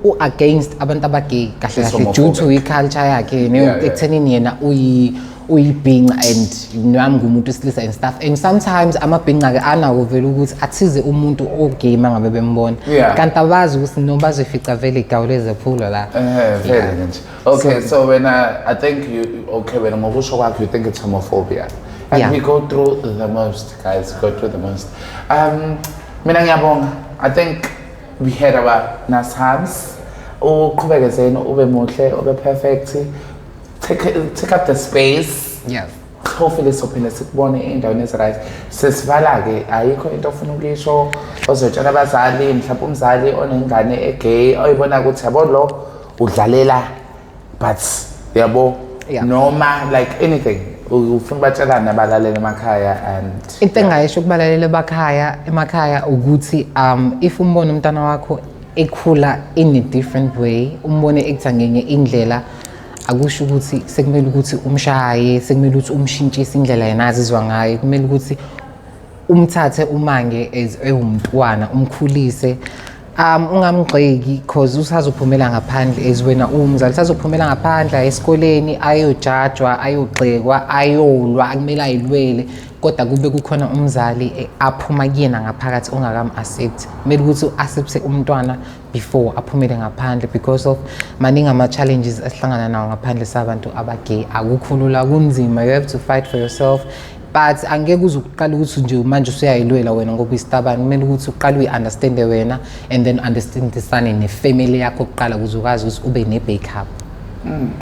u-against abantu aba-gay kahle He's kahle due to homophobic. I-culture yakhe ekuthenini yena uyibhinca and nami ngumuntu wesilisa and stuff, and sometimes amabhinca-ke anako vele ukuthi athize umuntu o-gay uma ngabe bembona, kanti abazi ukuthi no bazoyifica vele igawule ezephulo la. Vele nje. Okay, so when I think you, okay, when ngokusho kwakho you think it's homophobia. And we go through the most, guys, go through the most. Mina ngiyabonga. I think we had our nice times. Uqhubeke Zane, ube muhle, ube perfect. Take up the space. Hopefully sophinde sikubone ey'ndaweni ezi-right. Sesivala-ke, ayikho into ofuna ukuyisho ozotshela abazali, mhlawumbe umzali onengane e-gay oyibona ukuthi, yabo, lo udlalela, but yabo, noma like anything ufuna ubatshelana abalaleli emakhaya and Into engayisho kubalaleli emakhaya emakhaya ukuthi if umbone umntana wakho ekhula in a different way, umbone ekutha ngenye indlela, akusho ukuthi sekumele ukuthi umshaye, sekumele ukuthi umshintshise indlela yena azizwa ngayo. Kumele ukuthi umthathe umange as ewumntwana, umkhulise. Ungamgxeki cause usazophumela ngaphandle as wena umzali, usazophumela ngaphandle esikoleni, ayojajwa, ayogxekwa, ayolwa, akumele ayilwele, kodwa kube kukhona umzali aphuma kuyena ngaphakathi ongakam-accept. Kumele ukuthi u-accepte umntwana before aphumele ngaphandle, because of maningi ama-challenges esihlangana nawo ngaphandle sabantu aba-gay. Akukho lula, kunzima. You have to fight for yourself, but angeke uze uqale ukuthi nje manje usuyayilwela wena ngoba isitabane. Kumele ukuthi uqale uyi-understande wena and then understandisane ne-family yakho kuqala ukuze ukwazi ukuthi ube ne-backup.